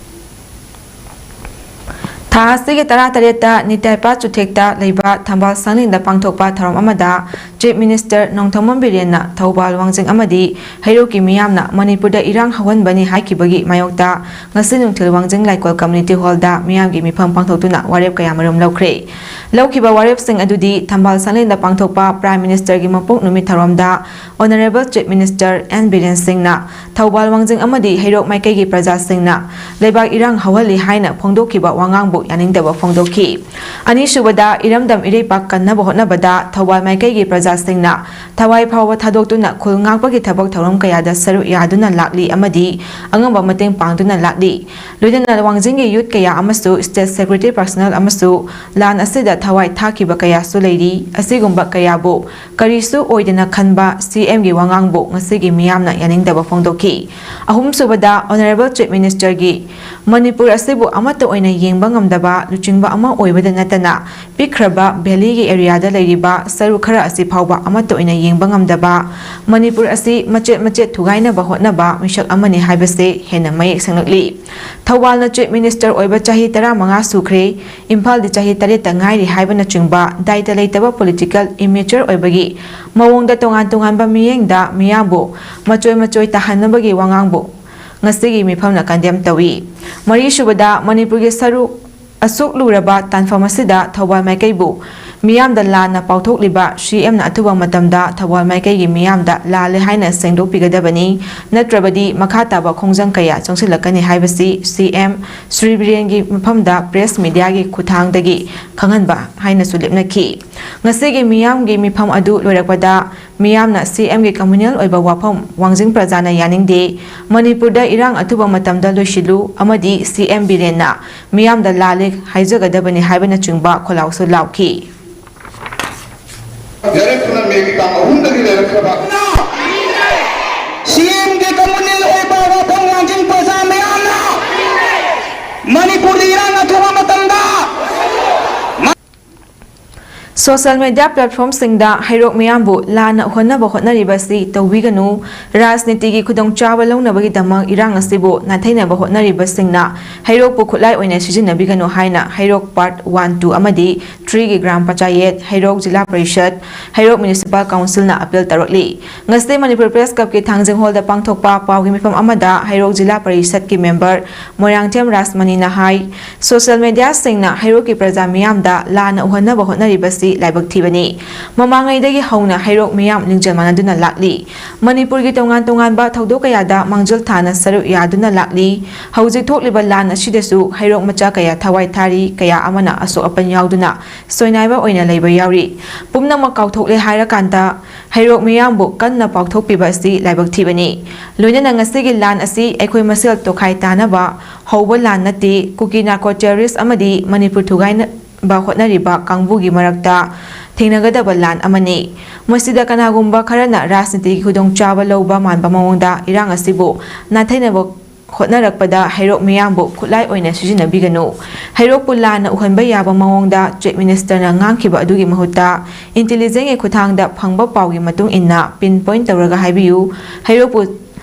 ꯊꯥ ꯑꯁꯤꯒꯤ ꯇꯔꯥꯇꯔꯦꯠꯇ ꯅꯤꯇꯥꯏꯄꯥ ꯆꯨꯊꯦꯛꯇ ꯂꯩꯕ ꯊꯝꯕꯥꯜ ꯁꯪꯂꯦꯟꯗ ꯄꯥꯡꯊꯣꯛꯄ ꯊꯧꯔꯝ ꯑꯃꯗ Chief Minister ꯅꯣꯡꯊꯣꯝꯕꯝ ꯕꯤꯔꯦꯟꯅ ꯊꯧꯕꯥꯜ ꯋꯥꯡꯖꯤꯡ ꯑꯃꯗꯤ ꯍꯩꯔꯣꯛꯀꯤ ꯃꯤꯌꯥꯝꯅ ꯃꯅꯤꯄꯨꯔꯗ ꯏꯔꯥꯡ ꯍꯧꯍꯟꯕꯅꯤ ꯍꯥꯏꯈꯤꯕꯒꯤ ꯃꯥꯌꯣꯛꯇ ꯉꯁꯤ ꯅꯨꯡꯊꯤꯜ ꯋꯥꯡꯖꯤꯡ ꯂꯥꯏꯀꯣꯜ Community Hallꯗ ꯃꯤꯌꯥꯝꯒꯤ ꯃꯤꯐꯝ ꯄꯥꯡꯊꯣꯛꯇꯨꯅ ꯋꯥꯔꯦꯞ ꯀꯌꯥꯃꯔꯨꯝ ꯂꯧꯈ꯭ꯔꯦ꯫ ꯂꯧꯈꯤꯕ ꯋꯥꯔꯦꯞꯁꯤꯡ ꯑꯗꯨꯗꯤ ꯊꯝꯕꯥꯜ ꯁꯪꯂꯦꯟꯗ ꯄꯥꯡꯊꯣꯛꯄ Prime Ministerꯒꯤ ꯃꯄꯣꯛ ꯅꯨꯃꯤꯠ ꯊꯧꯔꯝꯗ Honourable Chief Minister N Biren ꯁꯤꯡꯅ ꯊꯧꯕꯥꯜ ꯋꯥꯡꯖꯤꯡ ꯑꯃꯗꯤ ꯍꯩꯔꯣꯛ ꯃꯥꯏꯀꯩꯒꯤ ꯄ꯭ꯔꯖꯥꯁꯤꯡꯅ ꯂꯩꯕꯥꯛ ꯏꯔꯥꯡ ꯍꯧꯍꯜꯂꯤ ꯍꯥꯏꯅ ꯐꯣꯡꯗꯣꯛꯈꯤꯕ ꯋꯥꯉꯥꯡꯕꯨ ꯌꯥꯅꯤꯡꯗꯕ ꯐꯣꯡꯗꯣꯛꯈꯤ꯫ ꯑꯅꯤꯁꯨꯕꯗ, ꯏꯔꯝꯗꯝ ꯏꯔꯩꯄꯥꯛ ꯀꯟꯅꯕ ꯍꯣꯠꯅꯕꯗ ꯊꯧꯕꯥꯜ ꯃꯥꯏꯀꯩꯒꯤ ꯄ꯭ꯔꯖꯥꯁꯤꯡꯅ ꯊꯋꯥꯏ ꯐꯥꯎꯕ ꯊꯥꯗꯣꯛꯇꯨꯅ ꯈꯨꯜ ꯉꯥꯛꯄꯒꯤ ꯊꯕꯛ ꯊꯧꯔꯝ ꯀꯌꯥꯗ ꯁꯔꯨꯛ ꯌꯥꯗꯨꯅ ꯂꯥꯛꯂꯤ ꯑꯃꯗꯤ ꯑꯉꯝꯕ ꯃꯇꯦꯡ ꯄꯥꯡꯗꯨꯅ ꯂꯥꯛꯂꯤ꯫ ꯂꯣꯏꯅꯅ ꯋꯥꯡꯖꯤꯡꯒꯤ youth ꯀꯌꯥ ꯑꯃꯁꯨ state security personnel ꯑꯃꯁꯨ ꯂꯥꯟ ꯑꯁꯤꯗ ꯊꯋꯥꯏ ꯊꯥꯈꯤꯕ ꯀꯌꯥꯁꯨ ꯂꯩꯔꯤ꯫ ꯑꯁꯤꯒꯨꯝꯕ ꯀꯌꯥꯕꯨ ꯀꯔꯤꯁꯨ ꯑꯣꯏꯗꯅ ꯈꯟꯕ CMꯒꯤ ꯋꯥꯉꯥꯡꯕꯨ ꯉꯁꯤꯒꯤ ꯃꯤꯌꯥꯝꯅ ꯌꯥꯅꯤꯡꯗꯕ ꯐꯣꯡꯗꯣꯛꯈꯤ꯫ ꯑꯍꯨꯝꯁꯨꯕꯗ, Honourable Chief Ministerꯒꯤ ꯃꯅꯤꯄꯨꯔ ꯑꯁꯤꯕꯨ ꯑꯃꯠꯇ ꯑꯣꯏꯅ ꯌꯦꯡꯕ ꯉꯝꯗꯕ ꯂꯨꯆꯤꯡꯕ ꯑꯃ ꯑꯣꯏꯕꯗ ꯅꯠꯇꯅ ꯄꯤꯛꯈ꯭ꯔꯕ valleyꯒꯤ areaꯗ ꯂꯩꯔꯤꯕ ꯁꯔꯨꯛ ꯈꯔ ꯑꯁꯤ ꯐꯥꯎꯕ ꯑꯃꯠꯇ ꯑꯣꯏꯅ ꯌꯦꯡꯕ ꯉꯝꯗꯕ, ꯃꯅꯤꯄꯨꯔ ꯑꯁꯤ ꯃꯆꯦꯠ ꯃꯆꯦꯠ ꯊꯨꯒꯥꯏꯅꯕ ꯍꯣꯠꯅꯕ ꯃꯤꯁꯛ ꯑꯃꯅꯤ ꯍꯥꯏꯕꯁꯤ ꯍꯦꯟꯅ ꯃꯌꯦꯛ ꯁꯦꯡꯂꯛꯂꯤ꯫ ꯊꯧꯕꯥꯜꯅ Chief Minister ꯑꯣꯏꯕ ꯆꯍꯤ ꯇꯔꯥꯃꯉꯥ ꯁꯨꯈ꯭ꯔꯦ, ꯏꯝꯐꯥꯜꯗꯤ ꯆꯍꯤ ꯇꯔꯦꯠꯇ ꯉꯥꯏꯔꯤ ꯍꯥꯏꯕꯅꯆꯤꯡꯕ ꯗꯥꯏꯇ ꯂꯩꯇꯕ political immature ꯑꯣꯏꯕꯒꯤ ꯃꯑꯣꯡꯗ ꯇꯣꯉꯥꯟ ꯇꯣꯉꯥꯟꯕ ꯃꯤꯠꯌꯦꯡꯗ ꯃꯤꯌꯥꯝꯕꯨ ꯃꯆꯣꯏ ꯃꯆꯣꯏ ꯇꯥꯍꯟꯅꯕꯒꯤ ꯋꯥꯉꯥꯡꯕꯨ ꯉꯁꯤꯒꯤ ꯃꯤꯐꯝꯅ condemn ꯇꯧꯏ꯫ ꯃꯔꯤꯁꯨꯕꯗ, ꯃꯅꯤꯄꯨꯔꯒꯤ ꯁꯔꯨꯛ ꯑꯁꯨꯛ ꯂꯨꯔꯕ ꯇꯥꯟꯐꯝ ꯑꯁꯤꯗ ꯊꯧꯕꯥꯜ ꯃꯥꯏꯀꯩꯕꯨ ꯃꯤꯌꯥꯝꯗ ꯂꯥꯟꯅ ꯄꯥꯎꯊꯣꯛꯂꯤꯕ CMꯅ ꯑꯊꯨꯕ ꯃꯇꯝꯗ ꯊꯧꯕꯥꯜ ꯃꯥꯏꯀꯩꯒꯤ ꯃꯤꯌꯥꯝꯗ ꯂꯥꯜꯂꯦ ꯍꯥꯏꯅ ꯁꯦꯡꯗꯣꯛꯄꯤꯒꯗꯕꯅꯤ, ꯅꯠꯇ꯭ꯔꯕꯗꯤ ꯃꯈꯥ ꯇꯥꯕ ꯈꯣꯡꯖꯪ ꯀꯌꯥ ꯆꯪꯁꯤꯜꯂꯛꯀꯅꯤ ꯍꯥꯏꯕꯁꯤ CM ꯁ꯭ꯔꯤ ꯕꯤꯔꯦꯟꯒꯤ ꯃꯐꯝꯗ press mediaꯒꯤ ꯈꯨꯠꯊꯥꯡꯗꯒꯤ ꯈꯪꯍꯟꯕ ꯍꯥꯏꯅꯁꯨ ꯂꯦꯞꯅꯈꯤ꯫ ꯉꯁꯤꯒꯤ ꯃꯤꯌꯥꯝꯒꯤ ꯃꯤꯐꯝ ꯑꯗꯨ ꯂꯣꯏꯔꯛꯄꯗ ꯃꯤꯌꯥꯝꯅ CMꯒꯤ communal ꯑꯣꯏꯕ ꯋꯥꯐꯝ ꯋꯥꯡꯖꯤꯡ ꯄ꯭ꯔꯖꯥꯅ ꯌꯥꯅꯤꯡꯗꯦ, ꯃꯅꯤꯄꯨꯔꯗ ꯏꯔꯥꯡ ꯑꯊꯨꯕ ꯃꯇꯝꯗ ꯂꯣꯏꯁꯤꯜꯂꯨ ꯑꯃꯗꯤ CM ꯕꯤꯔꯦꯟꯅ ꯃꯤꯌꯥꯝꯗ ꯂꯥꯜꯂꯦ ꯍꯥꯏꯖꯒꯗꯕꯅꯤ ꯍꯥꯏꯕꯅꯆꯤꯡꯕ ꯈꯣꯜꯂꯥꯎꯁꯨ ꯂꯥꯎꯈꯤ꯫ ꯂꯩꯔꯛꯇꯨꯅ ꯃꯦꯒꯤ ꯇꯥꯡ ꯑꯍꯨꯝꯗꯒꯤ ꯂꯩꯔꯛꯇꯕ꯫ CMꯒꯤ communal ꯑꯣꯏꯕ ꯋꯥꯐꯝ ꯋꯥꯡꯖꯤꯡ ꯄ꯭ꯔꯖꯥ ꯃꯌꯥꯝꯅ ꯃꯅꯤꯄꯨꯔꯗ ꯏꯔꯥꯡ ꯑꯊꯨꯕ ꯃꯇꯝꯗ ꯁꯣꯁꯤꯌꯦꯜ ꯃꯤꯗꯤꯌꯥ ꯄ꯭ꯂꯦꯠꯐꯣꯔꯝꯁꯤꯡꯗ ꯍꯩꯔꯣꯛ ꯃꯤꯌꯥꯝꯕꯨ ꯂꯥꯟꯅ ꯎꯍꯟꯅꯕ ꯍꯣꯠꯅꯔꯤꯕꯁꯤ ꯇꯧꯕꯤꯒꯅꯨ꯫ ꯔꯥꯖꯅꯤꯇꯤꯒꯤ ꯈꯨꯗꯣꯡꯆꯥꯕ ꯂꯧꯅꯕꯒꯤꯗꯃꯛ ꯏꯔꯥꯡ ꯑꯁꯤꯕꯨ ꯅꯥꯊꯩꯅꯕ ꯍꯣꯠꯅꯔꯤꯕꯁꯤꯡꯅ ꯍꯩꯔꯣꯛꯄꯨ ꯈꯨꯠꯂꯥꯏ ꯑꯣꯏꯅ ꯁꯤꯖꯤꯟꯅꯕꯤꯒꯅꯨ ꯍꯥꯏꯅ ꯍꯩꯔꯣꯛ ꯄꯥꯔꯠ ꯋꯥꯟ, ꯇꯨ ꯑꯃꯗꯤ ꯊ꯭ꯔꯤꯒꯤ ꯒ꯭ꯔꯥꯝ ꯄꯟꯆꯥꯌꯦꯠ, ꯍꯩꯔꯣꯛ ꯖꯤꯂꯥ ꯄꯔꯤꯁꯠ, ꯍꯩꯔꯣꯛ ꯃ꯭ꯌꯨꯅꯤꯁꯤꯄꯥꯜ ꯀꯥꯎꯟꯁꯤꯜꯅ ꯑꯄꯤꯜ ꯇꯧꯔꯛꯂꯤ꯫ ꯉꯁꯤ ꯃꯅꯤꯄꯨꯔ ꯄ꯭ꯔꯦꯁ ꯀ꯭ꯂꯕꯀꯤ ꯊꯥꯡꯖꯤꯡ ꯍꯣꯜꯗ ꯄꯥꯡꯊꯣꯛꯄ ꯄꯥꯎꯒꯤ ꯃꯤꯐꯝ ꯑꯃꯗ ꯍꯩꯔꯣꯛ ꯖꯤꯂꯥ ꯄꯔꯤꯁꯠꯀꯤ ꯃꯦꯝꯕꯔ ꯃꯣꯏꯔꯥꯡꯊꯦꯝ ꯔꯥꯖꯃꯅꯤꯅ ꯍꯥꯏ, ꯁꯣꯁꯤꯌꯦꯜ ꯃꯤꯗꯤꯌꯥꯁꯤꯡꯅ ꯍꯩꯔꯣꯛꯀꯤ ꯄ꯭ꯔꯖꯥ ꯃꯤꯌꯥꯝꯗ ꯂꯥꯟꯅ ꯎꯍꯟꯅꯕ ꯍꯣꯠꯅꯔꯤꯕꯁꯤ ꯂꯥꯏꯕꯛ ꯊꯤꯕꯅꯤ꯫ ꯃꯃꯥꯡꯉꯩꯗꯒꯤ ꯍꯧꯅ ꯍꯩꯔꯣꯛ ꯃꯤꯌꯥꯝ ꯂꯤꯡꯖꯦꯜ ꯃꯥꯟꯅꯗꯨꯅ ꯂꯥꯛꯂꯤ꯫ ꯃꯅꯤꯄꯨꯔꯒꯤ ꯇꯣꯉꯥꯟ ꯇꯣꯉꯥꯟꯕ ꯊꯧꯗꯣꯛ ꯀꯌꯥꯗ ꯃꯥꯡꯖꯤꯜ ꯊꯥꯅ ꯁꯔꯨꯛ ꯌꯥꯗꯨꯅ ꯂꯥꯛꯂꯤ꯫ ꯍꯧꯖꯤꯛ ꯊꯣꯛꯂꯤꯕ ꯂꯥꯟ ꯑꯁꯤꯗꯁꯨ ꯍꯩꯔꯣꯛ ꯃꯆꯥ ꯀꯌꯥ ꯊꯋꯥꯏ ꯊꯥꯔꯤ, ꯀꯌꯥ ꯑꯃꯅ ꯑꯁꯣꯛ ꯑꯄꯟ ꯌꯥꯎꯗꯨꯅ ꯁꯣꯏꯅꯥꯏꯕ ꯑꯣꯏꯅ ꯂꯩꯕ ꯌꯥꯎꯔꯤ꯫ ꯄꯨꯝꯅꯃꯛ ꯀꯥꯎꯊꯣꯛꯂꯦ ꯍꯥꯏꯔꯀꯥꯟꯗ ꯍꯩꯔꯣꯛ ꯃꯤꯌꯥꯝꯕꯨ ꯀꯟꯅ ꯄꯥꯎꯊꯣꯛꯄꯤꯕ ꯑꯁꯤ ꯂꯥꯏꯕꯛ ꯊꯤꯕꯅꯤ꯫ ꯂꯣꯏꯅꯅ ꯉꯁꯤꯒꯤ ꯂꯥꯟ ꯑꯁꯤ ꯑꯩꯈꯣꯏ ꯃꯁꯦꯜ ꯇꯣꯈꯥꯏ ꯇꯥꯅꯕ ꯍꯧꯕ ꯂꯥꯟ ꯅꯠꯇꯦ꯫ ꯀꯨꯀꯤ ꯅꯥꯔꯀꯣ ꯇꯦꯔꯣꯔꯤꯁ ꯑꯃꯗꯤ ꯃꯅꯤꯄꯨꯔ ꯊꯨꯒꯥꯏꯅꯕ ꯍꯣꯠꯅꯔꯤꯕ ꯀꯥꯡꯕꯨꯒꯤ ꯃꯔꯛꯇ ꯊꯦꯡꯅꯒꯗꯕ ꯂꯥꯟ ꯑꯃꯅꯤ꯫ ꯃꯁꯤꯗ ꯀꯅꯥꯒꯨꯝꯕ ꯈꯔꯅ ꯔꯥꯖꯅꯤꯇꯤꯒꯤ ꯈꯨꯗꯣꯡꯆꯥꯕ ꯂꯧꯕ ꯃꯥꯟꯕ ꯃꯑꯣꯡꯗ ꯏꯔꯥꯡ ꯑꯁꯤꯕꯨ ꯅꯥꯊꯩꯅꯕ ꯍꯣꯠꯅꯔꯛꯄꯗ ꯍꯩꯔꯣꯛ ꯃꯤꯌꯥꯝꯕꯨ ꯈꯨꯠꯂꯥꯏ ꯑꯣꯏꯅ ꯁꯤꯖꯤꯟꯅꯕꯤꯒꯅꯨ꯫ ꯍꯩꯔꯣꯛꯄꯨ ꯂꯥꯟꯅ ꯎꯍꯟꯕ ꯌꯥꯕ ꯃꯑꯣꯡꯗ ꯆꯤꯐ ꯃꯤꯅꯤꯁꯇꯔꯅ ꯉꯥꯡꯈꯤꯕ ꯑꯗꯨꯒꯤ ꯃꯍꯨꯠꯇ ꯏꯟꯇꯦꯂꯤꯖꯦꯟꯁꯀꯤ ꯈꯨꯠꯊꯥꯡꯗ ꯐꯪꯕ ꯄꯥꯎꯒꯤ ꯃꯇꯨꯡ ꯏꯟꯅ ꯄꯤꯟ ꯄꯣꯏꯟ ꯇꯧꯔꯒ ꯍꯥꯏꯕꯤꯌꯨ꯫ ꯍꯩꯔꯣꯛꯄꯨ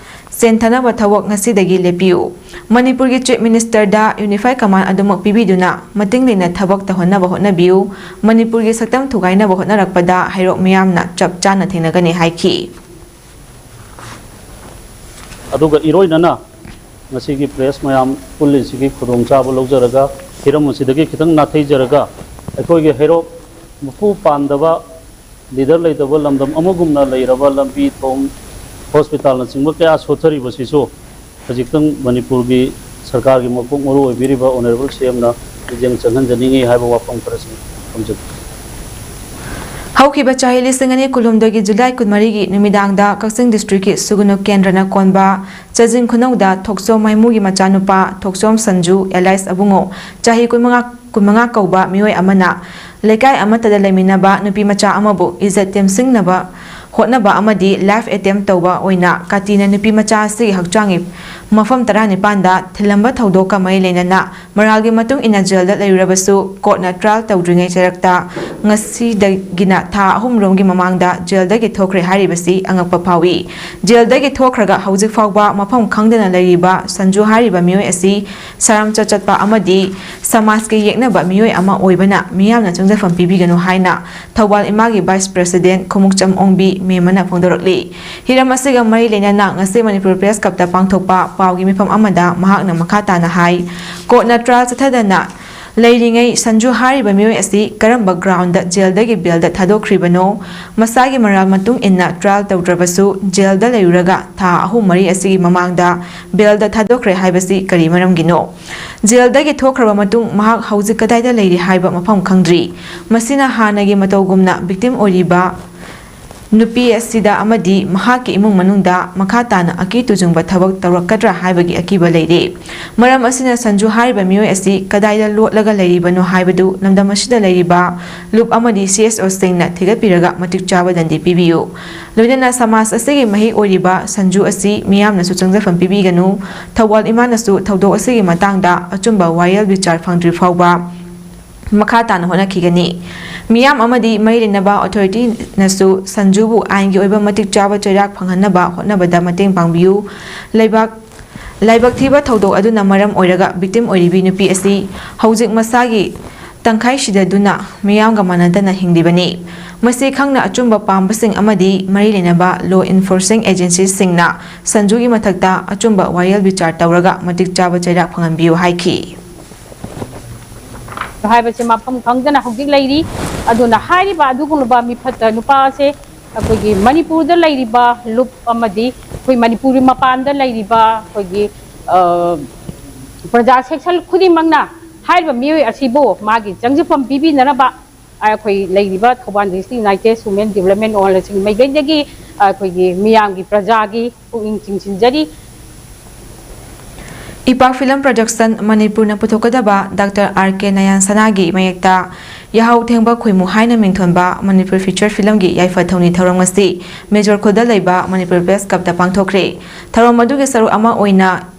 ꯆꯦꯟꯊꯅꯕ ꯊꯕꯛ ꯉꯁꯤꯗꯒꯤ ꯂꯦꯞꯄꯤꯌꯨ꯫ ꯃꯅꯤꯄꯨꯔꯒꯤ ꯆꯤꯐ ꯃꯤꯅꯤꯁꯇꯔꯗ ꯌꯨꯅꯤꯐꯥꯏ ꯀꯃꯥꯟ ꯑꯗꯨꯃꯛ ꯄꯤꯕꯤꯗꯨꯅ ꯃꯇꯤꯡ ꯂꯩꯅ ꯊꯕꯛ ꯇꯧꯍꯟꯅꯕ ꯍꯣꯠꯅꯕꯤꯌꯨ꯫ ꯃꯅꯤꯄꯨꯔꯒꯤ ꯁꯛꯇꯝ ꯊꯨꯒꯥꯏꯅꯕ ꯍꯣꯠꯅꯔꯛꯄꯗ ꯍꯩꯔꯣꯛ ꯃꯤꯌꯥꯝꯅ ꯆꯞ ꯆꯥꯅ ꯊꯦꯡꯅꯒꯅꯤ ꯍꯥꯏꯈꯤ꯫ ꯑꯗꯨꯒ ꯏꯔꯣꯏꯅꯅ ꯉꯁꯤꯒꯤ ꯄ꯭ꯔꯦꯁ ꯃꯌꯥꯝ ꯄꯨꯜꯂꯤꯁꯤꯒꯤ ꯈꯨꯗꯣꯡꯆꯥꯕ ꯂꯧꯖꯔꯒ, ꯍꯤꯔꯝ ꯑꯁꯤꯗꯒꯤ ꯈꯤꯇꯪ ꯅꯥꯊꯩꯖꯔꯒ, ꯑꯩꯈꯣꯏꯒꯤ ꯍꯩꯔꯣꯛ ꯃꯄꯨ ꯄꯥꯟꯗꯕ, ꯂꯤꯗꯔ ꯂꯩꯇꯕ ꯂꯝꯗꯝ ꯑꯃꯒꯨꯝꯅ ꯂꯩꯔꯕ ꯂꯝꯕꯤ ꯊꯣꯡ, ꯍꯣꯁꯄꯤꯇꯥꯜꯅꯆꯤꯡꯕ ꯀꯌꯥ ꯁꯣꯠꯊꯔꯤꯕꯁꯤꯁꯨ ꯍꯧꯖꯤꯛꯇꯪ ꯃꯅꯤꯄꯨꯔꯒꯤ ꯁꯔꯀꯥꯔꯒꯤ ꯃꯀꯣꯛ ꯃꯔꯨ ꯑꯣꯏꯕꯤꯔꯤꯕ ꯑꯣꯅꯔꯦꯕꯜ ꯁꯤ ꯑꯦꯝꯅ ꯃꯤꯠꯌꯦꯡ ꯆꯪꯍꯟꯖꯅꯤꯡꯏ ꯍꯥꯏꯕ ꯋꯥꯐꯝ ꯈꯔꯁꯤꯡ ꯊꯝꯖꯒꯦ꯫ ꯍꯧꯈꯤꯕ ꯆꯍꯤ ꯂꯤꯁꯤꯡ ꯑꯅꯤ ꯀꯨꯟꯍꯨꯝꯗꯣꯏꯒꯤ ꯖꯨꯂꯥꯏ ꯀꯨꯟꯃꯔꯤꯒꯤ ꯅꯨꯃꯤꯗꯥꯡꯗ ꯀꯛꯆꯤꯡ ꯗꯤꯁꯇ꯭ꯔꯤꯛꯀꯤ ꯁꯨꯒꯨꯅꯨ ꯀꯦꯟꯗ꯭ꯔꯅ ꯀꯣꯟꯕ ꯆꯥꯖꯤꯡ ꯈꯨꯅꯧꯗ ꯊꯣꯛꯆꯣꯝ ꯃꯥꯏꯃꯨꯒꯤ ꯃꯆꯥꯅꯨꯄꯥ ꯊꯣꯛꯆꯣꯝ ꯁꯟꯖꯨ ꯑꯦꯂꯥꯏꯁ ꯑꯕꯨꯡꯉꯣ, ꯆꯍꯤ ꯀꯨꯟꯃꯉꯥ, ꯀꯨꯟꯃꯉꯥ ꯀꯧꯕ ꯃꯤꯑꯣꯏ ꯑꯃꯅ ꯂꯩꯀꯥꯏ ꯑꯃꯠꯇꯗ ꯂꯩꯃꯤꯟꯅꯕ ꯅꯨꯄꯤ ꯃꯆꯥ ꯑꯃꯕꯨ ꯏꯖꯠ ꯇꯦꯝꯁꯤꯡꯅꯕ ꯍꯣꯠꯅꯕ ꯑꯃꯗꯤ ꯂꯥꯏꯐ ꯑꯦꯇꯦꯝ ꯇꯧꯕ ꯑꯣꯏꯅ ꯀꯥꯇꯤꯅ ꯅꯨꯄꯤ ꯃꯆꯥ ꯑꯁꯤꯒꯤ ꯍꯛꯆꯥꯡꯒꯤ ꯃꯐꯝ ꯇꯔꯥꯅꯤꯄꯥꯟꯗ ꯊꯤꯜꯂꯝꯕ ꯊꯧꯗꯣꯛꯀ ꯃꯔꯤ ꯂꯩꯅꯅ ꯃꯔꯥꯜꯒꯤ ꯃꯇꯨꯡ ꯏꯟꯅ ꯖꯦꯜꯗ ꯂꯩꯔꯨꯔꯕꯁꯨ ꯀꯣꯔꯠꯅ ꯇ꯭ꯔꯥꯏꯜ ꯇꯧꯗ꯭ꯔꯤꯉꯩ ꯆꯩꯔꯛꯇ ꯉꯁꯤꯗꯒꯤꯅ ꯊꯥ ꯑꯍꯨꯝ ꯔꯣꯝꯒꯤ ꯃꯃꯥꯡꯗ ꯖꯦꯜꯗꯒꯤ ꯊꯣꯛꯈ꯭ꯔꯦ ꯍꯥꯏꯔꯤꯕꯁꯤ ꯑꯉꯛꯄ ꯐꯥꯎꯏ꯫ ꯖꯦꯜꯗꯒꯤ ꯊꯣꯛꯈ꯭ꯔꯒ ꯍꯧꯖꯤꯛ ꯐꯥꯎꯕ ꯃꯐꯝ ꯈꯪꯗꯅ ꯂꯩꯔꯤꯕ ꯁꯟꯖꯨ ꯍꯥꯏꯔꯤꯕ ꯃꯤꯑꯣꯏ ꯑꯁꯤ ꯁꯔꯝꯆꯠ ꯆꯠꯄ ꯑꯃꯗꯤ ꯁꯃꯥꯖꯀꯤ ꯌꯦꯛꯅꯕ ꯃꯤꯑꯣꯏ ꯑꯃ ꯑꯣꯏꯕꯅ ꯃꯤꯌꯥꯝꯅ ꯆꯪꯖꯐꯝ ꯄꯤꯕꯤꯒꯅꯨ ꯍꯥꯏꯅ ꯊꯧꯕꯥꯜ ꯏꯃꯥꯒꯤ ꯚꯥꯏꯁ ꯄ꯭ꯔꯦꯁꯤꯗꯦꯟ ꯈꯣꯡꯎꯞꯆꯝ ꯑꯣꯡꯕꯤ ꯃꯦꯝꯃꯅ ꯐꯣꯡꯗꯣꯔꯛꯂꯤ꯫ ꯍꯤꯔꯝ ꯑꯁꯤꯒ ꯃꯔꯤ ꯂꯩꯅꯅ ꯉꯁꯤ ꯃꯅꯤꯄꯨꯔ ꯄ꯭ꯔꯦꯁ ꯀ꯭ꯂꯕꯇ ꯄꯥꯡꯊꯣꯛꯄ ꯄꯥꯎꯒꯤ ꯃꯤꯐꯝ ꯑꯃꯗ ꯃꯍꯥꯛꯅ ꯃꯈꯥ ꯇꯥꯅ ꯍꯥꯏ, ꯀꯣꯔꯠꯅ ꯇ꯭ꯔꯥꯏꯜ ꯆꯠꯊꯗꯅ ꯂꯩꯔꯤꯉꯩ ꯁꯟꯖꯨ ꯍꯥꯏꯔꯤꯕ ꯃꯤꯑꯣꯏ ꯑꯁꯤ ꯀꯔꯝꯕ ꯒ꯭ꯔꯥꯎꯟꯗ ꯖꯦꯜꯗꯒꯤ ꯕꯦꯜꯗ ꯊꯥꯗꯣꯛꯈ꯭ꯔꯤꯕꯅꯣ? ꯃꯁꯥꯒꯤ ꯃꯔꯥꯜ ꯃꯇꯨꯡ ꯏꯟꯅ ꯇ꯭ꯔꯥꯏꯜ ꯇꯧꯗ꯭ꯔꯕꯁꯨ ꯖꯦꯜꯗ ꯂꯩꯔꯨꯔꯒ ꯊꯥ ꯑꯍꯨꯝ ꯃꯔꯤ ꯑꯁꯤꯒꯤ ꯃꯃꯥꯡꯗ ꯕꯦꯜꯗ ꯊꯥꯗꯣꯛꯈ꯭ꯔꯦ ꯍꯥꯏꯕꯁꯤ ꯀꯔꯤ ꯃꯔꯝꯒꯤꯅꯣ? ꯖꯦꯜꯗꯒꯤ ꯊꯣꯛꯈ꯭ꯔꯕ ꯃꯇꯨꯡ ꯃꯍꯥꯛ ꯍꯧꯖꯤꯛ ꯀꯗꯥꯏꯗ ꯂꯩꯔꯤ ꯍꯥꯏꯕ ꯃꯐꯝ ꯈꯪꯗ꯭ꯔꯤ꯫ ꯃꯁꯤꯅ ꯍꯥꯟꯅꯒꯤ ꯃꯇꯧꯒꯨꯝꯅ ꯚꯤꯛꯇꯤꯝ ꯑꯣꯏꯔꯤꯕ ꯅꯨꯄꯤ ꯑꯁꯤꯗ ꯑꯃꯗꯤ ꯃꯍꯥꯛꯀꯤ ꯏꯃꯨꯡ ꯃꯅꯨꯡꯗ ꯃꯈꯥ ꯇꯥꯅ ꯑꯀꯤ ꯇꯨꯖꯨꯡꯕ ꯊꯕꯛ ꯇꯧꯔꯛꯀꯗ꯭ꯔꯥ ꯍꯥꯏꯕꯒꯤ ꯑꯀꯤꯕ ꯂꯩꯔꯤ꯫ ꯃꯔꯝ ꯑꯁꯤꯅ ꯁꯟꯖꯨ ꯍꯥꯏꯔꯤꯕ ꯃꯤꯑꯣꯏ ꯑꯁꯤ ꯀꯗꯥꯏꯗ ꯂꯣꯠꯂꯒ ꯂꯩꯔꯤꯕꯅꯣ ꯍꯥꯏꯕꯗꯨ ꯂꯝꯗꯝ ꯑꯁꯤꯗ ꯂꯩꯔꯤꯕ ꯂꯨꯞ ꯑꯃꯗꯤ ꯁꯤ ꯑꯦꯁ ꯑꯣꯁꯤꯡꯅ ꯊꯤꯒꯠꯄꯤꯔꯒ ꯃꯇꯤꯛ ꯆꯥꯕ ꯗꯟꯗꯤ ꯄꯤꯕꯤꯌꯨ꯫ ꯂꯣꯏꯅꯅ ꯁꯃꯥꯖ ꯑꯁꯤꯒꯤ ꯃꯍꯤꯛ ꯑꯣꯏꯔꯤꯕ ꯁꯟꯖꯨ ꯑꯁꯤ ꯃꯤꯌꯥꯝꯅꯁꯨ ꯆꯪꯖꯐꯝ ꯄꯤꯕꯤꯒꯅꯨ꯫ ꯊꯧꯕꯥꯜ ꯏꯃꯥꯅꯁꯨ ꯊꯧꯗꯣꯛ ꯑꯁꯤꯒꯤ ꯃꯇꯥꯡꯗ ꯑꯆꯨꯝꯕ ꯋꯥꯌꯦꯜ ꯕꯤꯆꯥꯔ ꯐꯪꯗ꯭ꯔꯤ ꯐꯥꯎꯕ ꯃꯈꯥ ꯇꯥꯅ ꯍꯣꯠꯅꯈꯤꯒꯅꯤ꯫ ꯃꯤꯌꯥꯝ ꯑꯃꯗꯤ ꯃꯔꯤ ꯂꯩꯅꯕ ꯑꯣꯊꯣꯔꯤꯇꯤꯅꯁꯨ ꯁꯟꯖꯨꯕꯨ ꯑꯥꯏꯟꯒꯤ ꯑꯣꯏꯕ ꯃꯇꯤꯛ ꯆꯥꯕ ꯆꯩꯔꯥꯛ ꯐꯪꯍꯟꯅꯕ ꯍꯣꯠꯅꯕꯗ ꯃꯇꯦꯡ ꯄꯥꯡꯕꯤꯌꯨ꯫ ꯂꯩꯕꯥꯛ ꯂꯥꯏꯕꯛ ꯊꯤꯕ ꯊꯧꯗꯣꯛ ꯑꯗꯨꯅ ꯃꯔꯝ ꯑꯣꯏꯔꯒ ꯚꯤꯛꯇꯤꯝ ꯑꯣꯏꯔꯤꯕꯤ ꯅꯨꯄꯤ ꯑꯁꯤ ꯍꯧꯖꯤꯛ ꯃꯁꯥꯒꯤ ꯇꯪꯈꯥꯏ ꯁꯤꯗꯗꯨꯅ ꯃꯤꯌꯥꯝꯒ ꯃꯥꯟꯅꯗꯅ ꯍꯤꯡꯂꯤꯕꯅꯤ꯫ ꯃꯁꯤ ꯈꯪꯅ ꯑꯆꯨꯝꯕ ꯄꯥꯝꯕꯁꯤꯡ ꯑꯃꯗꯤ ꯃꯔꯤ ꯂꯩꯅꯕ ꯂꯣ ꯏꯟꯐꯣꯔꯁꯤꯡ ꯑꯦꯖꯦꯟꯁꯤꯁꯤꯡꯅ ꯁꯟꯖꯨꯒꯤ ꯃꯊꯛꯇ ꯑꯆꯨꯝꯕ ꯋꯥꯌꯦꯜ ꯕꯤꯆꯥꯔ ꯇꯧꯔꯒ ꯃꯇꯤꯛ ꯆꯥꯕ ꯆꯩꯔꯥꯛ ꯐꯪꯍꯟꯕꯤꯌꯨ ꯍꯥꯏꯈꯤ꯫ ꯍꯥꯏꯕꯁꯦ ꯃꯐꯝ ꯈꯪꯗꯅ ꯍꯧꯖꯤꯛ ꯂꯩꯔꯤ꯫ ꯑꯗꯨꯅ ꯍꯥꯏꯔꯤꯕ ꯑꯗꯨꯒꯨꯝꯂꯕ ꯃꯤꯐꯠꯇ ꯅꯨꯄꯥ ꯑꯁꯦ ꯑꯩꯈꯣꯏꯒꯤ ꯃꯅꯤꯄꯨꯔꯗ ꯂꯩꯔꯤꯕ ꯂꯨꯞ ꯑꯃꯗꯤ ꯑꯩꯈꯣꯏ ꯃꯅꯤꯄꯨꯔꯒꯤ ꯃꯄꯥꯟꯗ ꯂꯩꯔꯤꯕ ꯑꯩꯈꯣꯏꯒꯤ, ꯑ, ꯄ꯭ꯔꯖꯥ ꯁꯦꯛꯁꯟ ꯈꯨꯗꯤꯡꯃꯛꯅ ꯍꯥꯏꯔꯤꯕ ꯃꯤꯑꯣꯏ ꯑꯁꯤꯕꯨ ꯃꯥꯒꯤ ꯆꯪꯖꯐꯝ ꯄꯤꯕꯤꯅꯅꯕ ꯑꯩꯈꯣꯏ ꯂꯩꯔꯤꯕ Thoubal district united women development ꯑꯣꯔꯒꯅꯥꯏꯖꯦꯁꯟꯒꯤ ꯃꯥꯏꯀꯩꯗꯒꯤ ꯑꯩꯈꯣꯏꯒꯤ ꯃꯤꯌꯥꯝꯒꯤ ꯄ꯭ꯔꯖꯥꯒꯤ ꯄꯨꯛꯅꯤꯡ ꯆꯤꯡꯁꯤꯟꯖꯔꯤ꯫ ꯏꯄꯥꯛ Film Production ꯃꯅꯤꯄꯨꯔꯅ ꯄꯨꯊꯣꯛꯀꯗꯕ ꯗꯥꯛꯇꯔ ꯑꯥꯔ ꯀꯦ ꯅꯌꯥꯟꯁꯅꯥꯒꯤ ꯃꯌꯦꯛꯇ ꯌꯥꯍꯧ ꯊꯦꯡꯕ ꯈꯣꯏꯃꯨ ꯍꯥꯏꯅ ꯃꯤꯡꯊꯣꯟꯕ ꯃꯅꯤꯄꯨꯔ feature filmꯒꯤ ꯌꯥꯏꯐ ꯊꯧꯅꯤ ꯊꯧꯔꯝ ꯉꯁꯤ ꯃꯦꯖꯣꯔ ꯈꯨꯜꯗ ꯂꯩꯕ ꯃꯅꯤꯄꯨꯔ Press Clubꯇ ꯄꯥꯡꯊꯣꯛꯈ꯭ꯔꯦ꯫ ꯊꯧꯔꯝ ꯑꯗꯨꯒꯤ ꯁꯔꯨꯛ ꯑꯃ ꯑꯣꯏꯅ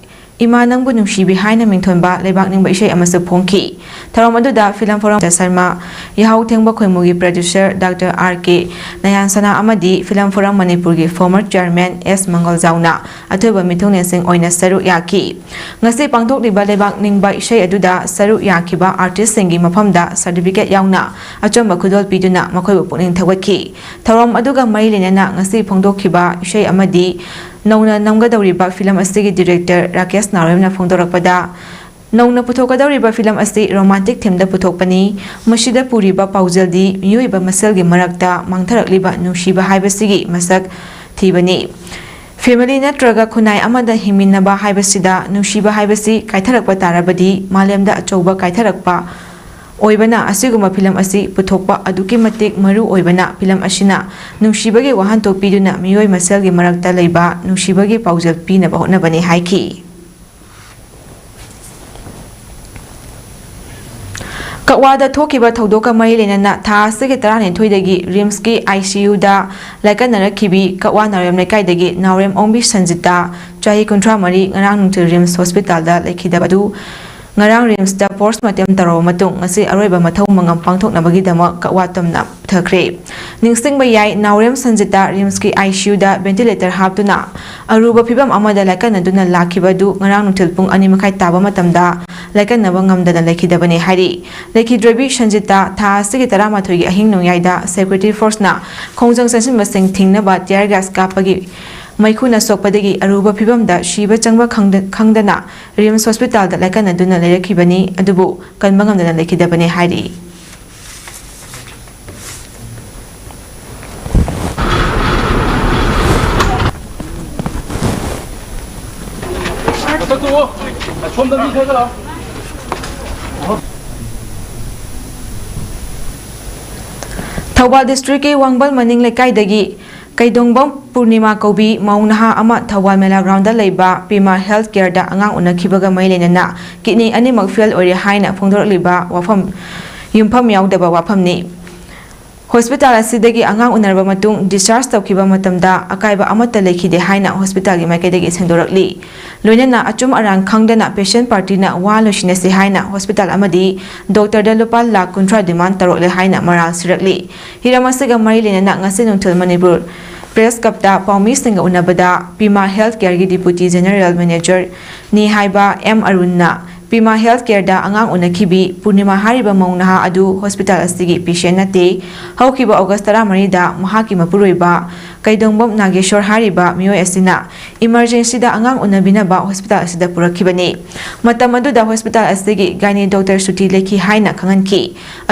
ꯏꯃꯥ ꯅꯪꯕꯨ ꯅꯨꯡꯁꯤꯕꯤ ꯍꯥꯏꯅ ꯃꯤꯡꯊꯣꯟꯕ ꯂꯩꯕꯥꯛ ꯅꯤꯡꯕ ꯏꯁꯩ ꯑꯃꯁꯨ ꯐꯣꯡꯈꯤ꯫ ꯊꯧꯔꯝ ꯑꯗꯨꯗ Film Forum ꯁꯔꯃ, ꯌꯥꯍꯧ ꯊꯦꯡꯕ ꯈꯣꯏꯃꯨꯒꯤ producer ꯗꯥꯛꯇꯔ ꯑꯥꯔ ꯀꯦ ꯅꯌꯥꯟꯁꯅꯥ ꯑꯃꯗꯤ Film Forum ꯃꯅꯤꯄꯨꯔꯒꯤ former chairman ꯑꯦꯁ ꯃꯪꯒꯜꯖꯥꯎꯅ ꯑꯊꯣꯏꯕ ꯃꯤꯊꯨꯡꯂꯦꯟꯁꯤꯡ ꯑꯣꯏꯅ ꯁꯔꯨꯛ ꯌꯥꯈꯤ꯫ ꯉꯁꯤ ꯄꯥꯡꯊꯣꯛꯂꯤꯕ ꯂꯩꯕꯥꯛ ꯅꯤꯡꯕ ꯏꯁꯩ ꯑꯗꯨꯗ ꯁꯔꯨꯛ ꯌꯥꯈꯤꯕ artistꯁꯤꯡꯒꯤ ꯃꯐꯝꯗ certificate ꯌꯥꯎꯅ ꯑꯆꯝꯕ ꯈꯨꯗꯣꯜ ꯄꯤꯗꯨꯅ ꯃꯈꯣꯏꯕꯨ ꯄꯨꯛꯅꯤꯡ ꯊꯧꯒꯠꯈꯤ꯫ ꯊꯧꯔꯝ ꯑꯗꯨꯒ ꯃꯔꯤ ꯂꯩꯅꯅ ꯉꯁꯤ ꯐꯣꯡꯗꯣꯛꯈꯤꯕ ꯏꯁꯩ ꯑꯃꯗꯤ ꯅꯧꯅ ꯅꯝꯒꯗꯧꯔꯤꯕ film ꯑꯁꯤꯒꯤ director ꯔꯥꯀꯦꯁ ꯅꯥꯎꯔꯦꯝꯅ ꯐꯣꯡꯗꯣꯔꯛꯄꯗ, ꯅꯧꯅ ꯄꯨꯊꯣꯛꯀꯗꯧꯔꯤꯕ film ꯑꯁꯤ romantic themeꯗ ꯄꯨꯊꯣꯛꯄꯅꯤ꯫ ꯃꯁꯤꯗ ꯄꯨꯔꯤꯕ ꯄꯥꯎꯖꯦꯜꯗꯤ ꯃꯤꯑꯣꯏꯕ ꯃꯁꯦꯜꯒꯤ ꯃꯔꯛꯇ ꯃꯥꯡꯊꯔꯛꯂꯤꯕ ꯅꯨꯡꯁꯤꯕ ꯍꯥꯏꯕꯁꯤꯒꯤ ꯃꯁꯛ ꯊꯤꯕꯅꯤ꯫ Family ꯅꯠꯇ꯭ꯔꯒ ꯈꯨꯟꯅꯥꯏ ꯑꯃꯗ ꯍꯤꯡꯃꯤꯟꯅꯕ ꯍꯥꯏꯕꯁꯤꯗ ꯅꯨꯡꯁꯤꯕ ꯍꯥꯏꯕꯁꯤ ꯀꯥꯏꯊꯔꯛꯄ ꯇꯥꯔꯕꯗꯤ ꯃꯥꯂꯦꯝꯗ ꯑꯆꯧꯕ ꯀꯥꯏꯊꯔꯛꯄ ꯑꯣꯏꯕꯅ, ꯑꯁꯤꯒꯨꯝꯕ film ꯑꯁꯤ ꯄꯨꯊꯣꯛꯄ ꯑꯗꯨꯛꯀꯤ ꯃꯇꯤꯛ ꯃꯔꯨ ꯑꯣꯏꯕꯅ, film ꯑꯁꯤꯅ ꯅꯨꯡꯁꯤꯕꯒꯤ ꯋꯥꯍꯟꯊꯣꯛ ꯄꯤꯗꯨꯅ ꯃꯤꯑꯣꯏ ꯃꯁꯦꯜꯒꯤ ꯃꯔꯛꯇ ꯂꯩꯕ ꯅꯨꯡꯁꯤꯕꯒꯤ ꯄꯥꯎꯖꯦꯜ ꯄꯤꯅꯕ ꯍꯣꯠꯅꯕꯅꯤ ꯍꯥꯏꯈꯤ꯫ ꯀꯛꯋꯥꯗ ꯊꯣꯛꯈꯤꯕ ꯊꯧꯗꯣꯛꯀ ꯃꯔꯤ ꯂꯩꯅꯅ ꯊꯥ ꯑꯁꯤꯒꯤ ꯇꯔꯥꯅꯤꯊꯣꯏꯗꯒꯤ RIMSꯀꯤ ICUꯗ ꯂꯥꯏꯀꯠꯅꯔꯛꯈꯤꯕꯤ ꯀꯛꯋꯥ ꯅꯥꯎꯔꯦꯝ ꯂꯩꯀꯥꯏꯗꯒꯤ ꯅꯥꯎꯔꯦꯝ ꯑꯣꯡꯕꯤ ꯁꯟꯖꯤꯇꯥ, ꯆꯍꯤ ꯀꯨꯟꯊ꯭ꯔꯥ ꯃꯔꯤ, ꯉꯔꯥꯡ ꯅꯨꯡꯊꯤꯜ RIMS hospitalꯗ ꯂꯩꯈꯤꯗꯕ ꯑꯗꯨ ꯉꯔꯥꯡ RIMSꯇ post mortem ꯇꯧꯔꯕ ꯃꯇꯨꯡ ꯉꯁꯤ ꯑꯔꯣꯏꯕ ꯃꯊꯧ ꯃꯉꯝ ꯄꯥꯡꯊꯣꯛꯅꯕꯒꯤꯗꯃꯛ ꯀꯛꯋꯥ ꯇꯝꯅ ꯄꯨꯊꯈ꯭ꯔꯦ꯫ ꯅꯤꯡꯁꯤꯡꯕ ꯌꯥꯏ, ꯅꯥꯎꯔꯦꯝ ꯁꯟꯖꯤꯇꯥ RIMSꯀꯤ ICUꯗ ventilator ꯍꯥꯞꯇꯨꯅ ꯑꯔꯨꯕ ꯐꯤꯕꯝ ꯑꯃꯗ ꯂꯥꯏꯀꯠꯅꯗꯨꯅ ꯂꯥꯛꯈꯤꯕ ꯑꯗꯨ ꯉꯔꯥꯡ ꯅꯨꯡꯊꯤꯜ ꯄꯨꯡ ꯑꯅꯤ ꯃꯈꯥꯏ ꯇꯥꯕ ꯃꯇꯝꯗ ꯂꯥꯏꯀꯠꯅꯕ ꯉꯝꯗꯅ ꯂꯩꯈꯤꯗꯕꯅꯤ ꯍꯥꯏꯔꯤ꯫ ꯂꯩꯈꯤꯗ꯭ꯔꯕꯤ ꯁꯟꯖꯤꯇꯥ ꯊꯥ ꯑꯁꯤꯒꯤ ꯇꯔꯥꯃꯥꯊꯣꯏꯒꯤ ꯑꯍꯤꯡ ꯅꯣꯡꯌꯥꯏꯗ security forceꯅ ꯈꯣꯡꯖꯪ ꯆꯪꯁꯤꯟꯕꯁꯤꯡ ꯊꯤꯡꯅꯕ tear gas ꯀꯥꯞꯄꯒꯤ ꯃꯩꯈꯨꯅ ꯁꯣꯛꯄꯗꯒꯤ ꯑꯔꯨꯕ ꯐꯤꯕꯝꯗ ꯁꯤꯕ ꯆꯪꯕ ꯈꯪꯗ-, ꯈꯪꯗꯅ RIMS hospitalꯗ ꯂꯥꯏꯀꯠꯅꯗꯨꯅ ꯂꯩꯔꯛꯈꯤꯕꯅꯤ, ꯑꯗꯨꯕꯨ ꯀꯟꯕ ꯉꯝꯗꯅ ꯂꯩꯈꯤꯗꯕꯅꯤ ꯍꯥꯏꯔꯤ꯫ ꯊꯧꯕꯥꯜ districtꯀꯤ ꯋꯥꯡꯕꯜ ꯃꯅꯤꯡ ꯂꯩꯀꯥꯏꯗꯒꯤ ꯀꯩꯗꯣꯡꯕꯝ ꯄꯨꯔꯅꯤꯃꯥ ꯀꯧꯕꯤ ꯃꯧ ꯅꯍꯥ ꯑꯃ ꯊꯧꯕꯥꯜ ꯃꯦꯂꯥ ꯒ꯭ꯔꯥꯎꯟꯗ ꯂꯩꯕ ꯄꯤꯃꯥ ꯍꯦꯜꯊ ꯀꯦꯌꯔꯗ ꯑꯉꯥꯡ ꯎꯅꯈꯤꯕꯒ ꯃꯔꯤ ꯂꯩꯅꯅ ꯀꯤꯗꯅꯤ ꯑꯅꯤꯃꯛ ꯐꯦꯜ ꯑꯣꯏꯔꯦ ꯍꯥꯏꯅ ꯐꯣꯡꯗꯣꯔꯛꯂꯤꯕ ꯋꯥꯐꯝ ꯌꯨꯝꯐꯝ ꯌꯥꯎꯗꯕ ꯋꯥꯐꯝꯅꯤ꯫ ꯍꯣꯁꯄꯤꯇꯥꯜ ꯑꯁꯤꯗꯒꯤ ꯑꯉꯥꯡ ꯎꯅꯔꯕ ꯃꯇꯨꯡ ꯗꯤꯁꯆꯥꯔꯖ ꯇꯧꯈꯤꯕ ꯃꯇꯝꯗ ꯑꯀꯥꯏꯕ ꯑꯃꯠꯇ ꯂꯩꯈꯤꯗꯦ ꯍꯥꯏꯅ ꯍꯣꯁꯄꯤꯇꯥꯜꯒꯤ ꯃꯥꯏꯀꯩꯗꯒꯤ ꯁꯦꯡꯗꯣꯔꯛꯂꯤ꯫ ꯂꯣꯏꯅꯅ ꯑꯆꯨꯝ ꯑꯔꯥꯟ ꯈꯪꯗꯅ ꯄꯦꯁꯦꯟ ꯄꯥꯔꯇꯤꯅ ꯋꯥ ꯂꯣꯏꯁꯤꯟꯅꯁꯤ ꯍꯥꯏꯅ ꯍꯣꯁꯄꯤꯇꯥꯜ ꯑꯃꯗꯤ ꯗꯣꯛꯇꯔꯗ ꯂꯨꯄꯥ ꯂꯥꯈ ꯀꯨꯟꯊ꯭ꯔꯥ ꯗꯤꯃꯥꯟ ꯇꯧꯔꯛꯂꯦ ꯍꯥꯏꯅ ꯃꯔꯥꯜ ꯁꯤꯔꯛꯂꯤ꯫ ꯍꯤꯔꯝ ꯑꯁꯤꯒ ꯃꯔꯤ ꯂꯩꯅꯅ ꯉꯁꯤ ꯅꯨꯡꯊꯤꯜ ꯃꯅꯤꯄꯨꯔ ꯄ꯭ꯔꯦꯁ ꯀꯞꯇ ꯄꯥꯎꯃꯤꯁꯤꯡꯒ ꯎꯅꯕꯗ ꯄꯤꯃꯥ ꯍꯦꯜꯊ ꯀꯦꯌꯔꯒꯤ ꯗꯤꯄꯨꯇꯤ ꯖꯦꯅꯔꯦꯜ ꯃꯦꯅꯦꯖꯔꯅꯤ ꯍꯥꯏꯕ ꯑꯦꯝ ꯑꯔꯨꯟꯅ ꯄꯤꯃꯥ ꯍꯦꯜꯊ ꯀꯦꯌꯔꯗ ꯑꯉꯥꯡ ꯎꯅꯈꯤꯕꯤ ꯄꯨꯔꯅꯤꯃꯥ ꯍꯥꯏꯔꯤꯕ ꯃꯧ ꯅꯍꯥ ꯑꯗꯨ ꯍꯣꯁꯄꯤꯇꯥꯜ ꯑꯁꯤꯒꯤ ꯄꯦꯁꯦꯟ ꯅꯠꯇꯦ꯫ ꯍꯧꯈꯤꯕ ꯑꯣꯒꯁ ꯇꯔꯥꯃꯔꯤꯗ ꯃꯍꯥꯛꯀꯤ ꯃꯄꯨꯔꯣꯏꯕ ꯀꯩꯗꯣꯡꯕꯝ ꯅꯥꯒꯦꯁꯣꯔ ꯍꯥꯏꯔꯤꯕ ꯃꯤꯑꯣꯏ ꯑꯁꯤꯅ ꯏꯃꯔꯖꯦꯟꯁꯤꯗ ꯑꯉꯥꯡ ꯎꯅꯕꯤꯅꯕ ꯍꯣꯁꯄꯤꯇꯥꯜ ꯑꯁꯤꯗ ꯄꯨꯔꯛꯈꯤꯕꯅꯤ꯫ ꯃꯇꯝ ꯑꯗꯨꯗ ꯍꯣꯁꯄꯤꯇꯥꯜ ꯑꯁꯤꯒꯤ ꯒꯥꯏꯅꯤ ꯗꯣꯛꯇꯔ ꯁꯨꯇꯤ ꯂꯩꯈꯤ ꯍꯥꯏꯅ ꯈꯪꯍꯟꯈꯤ꯫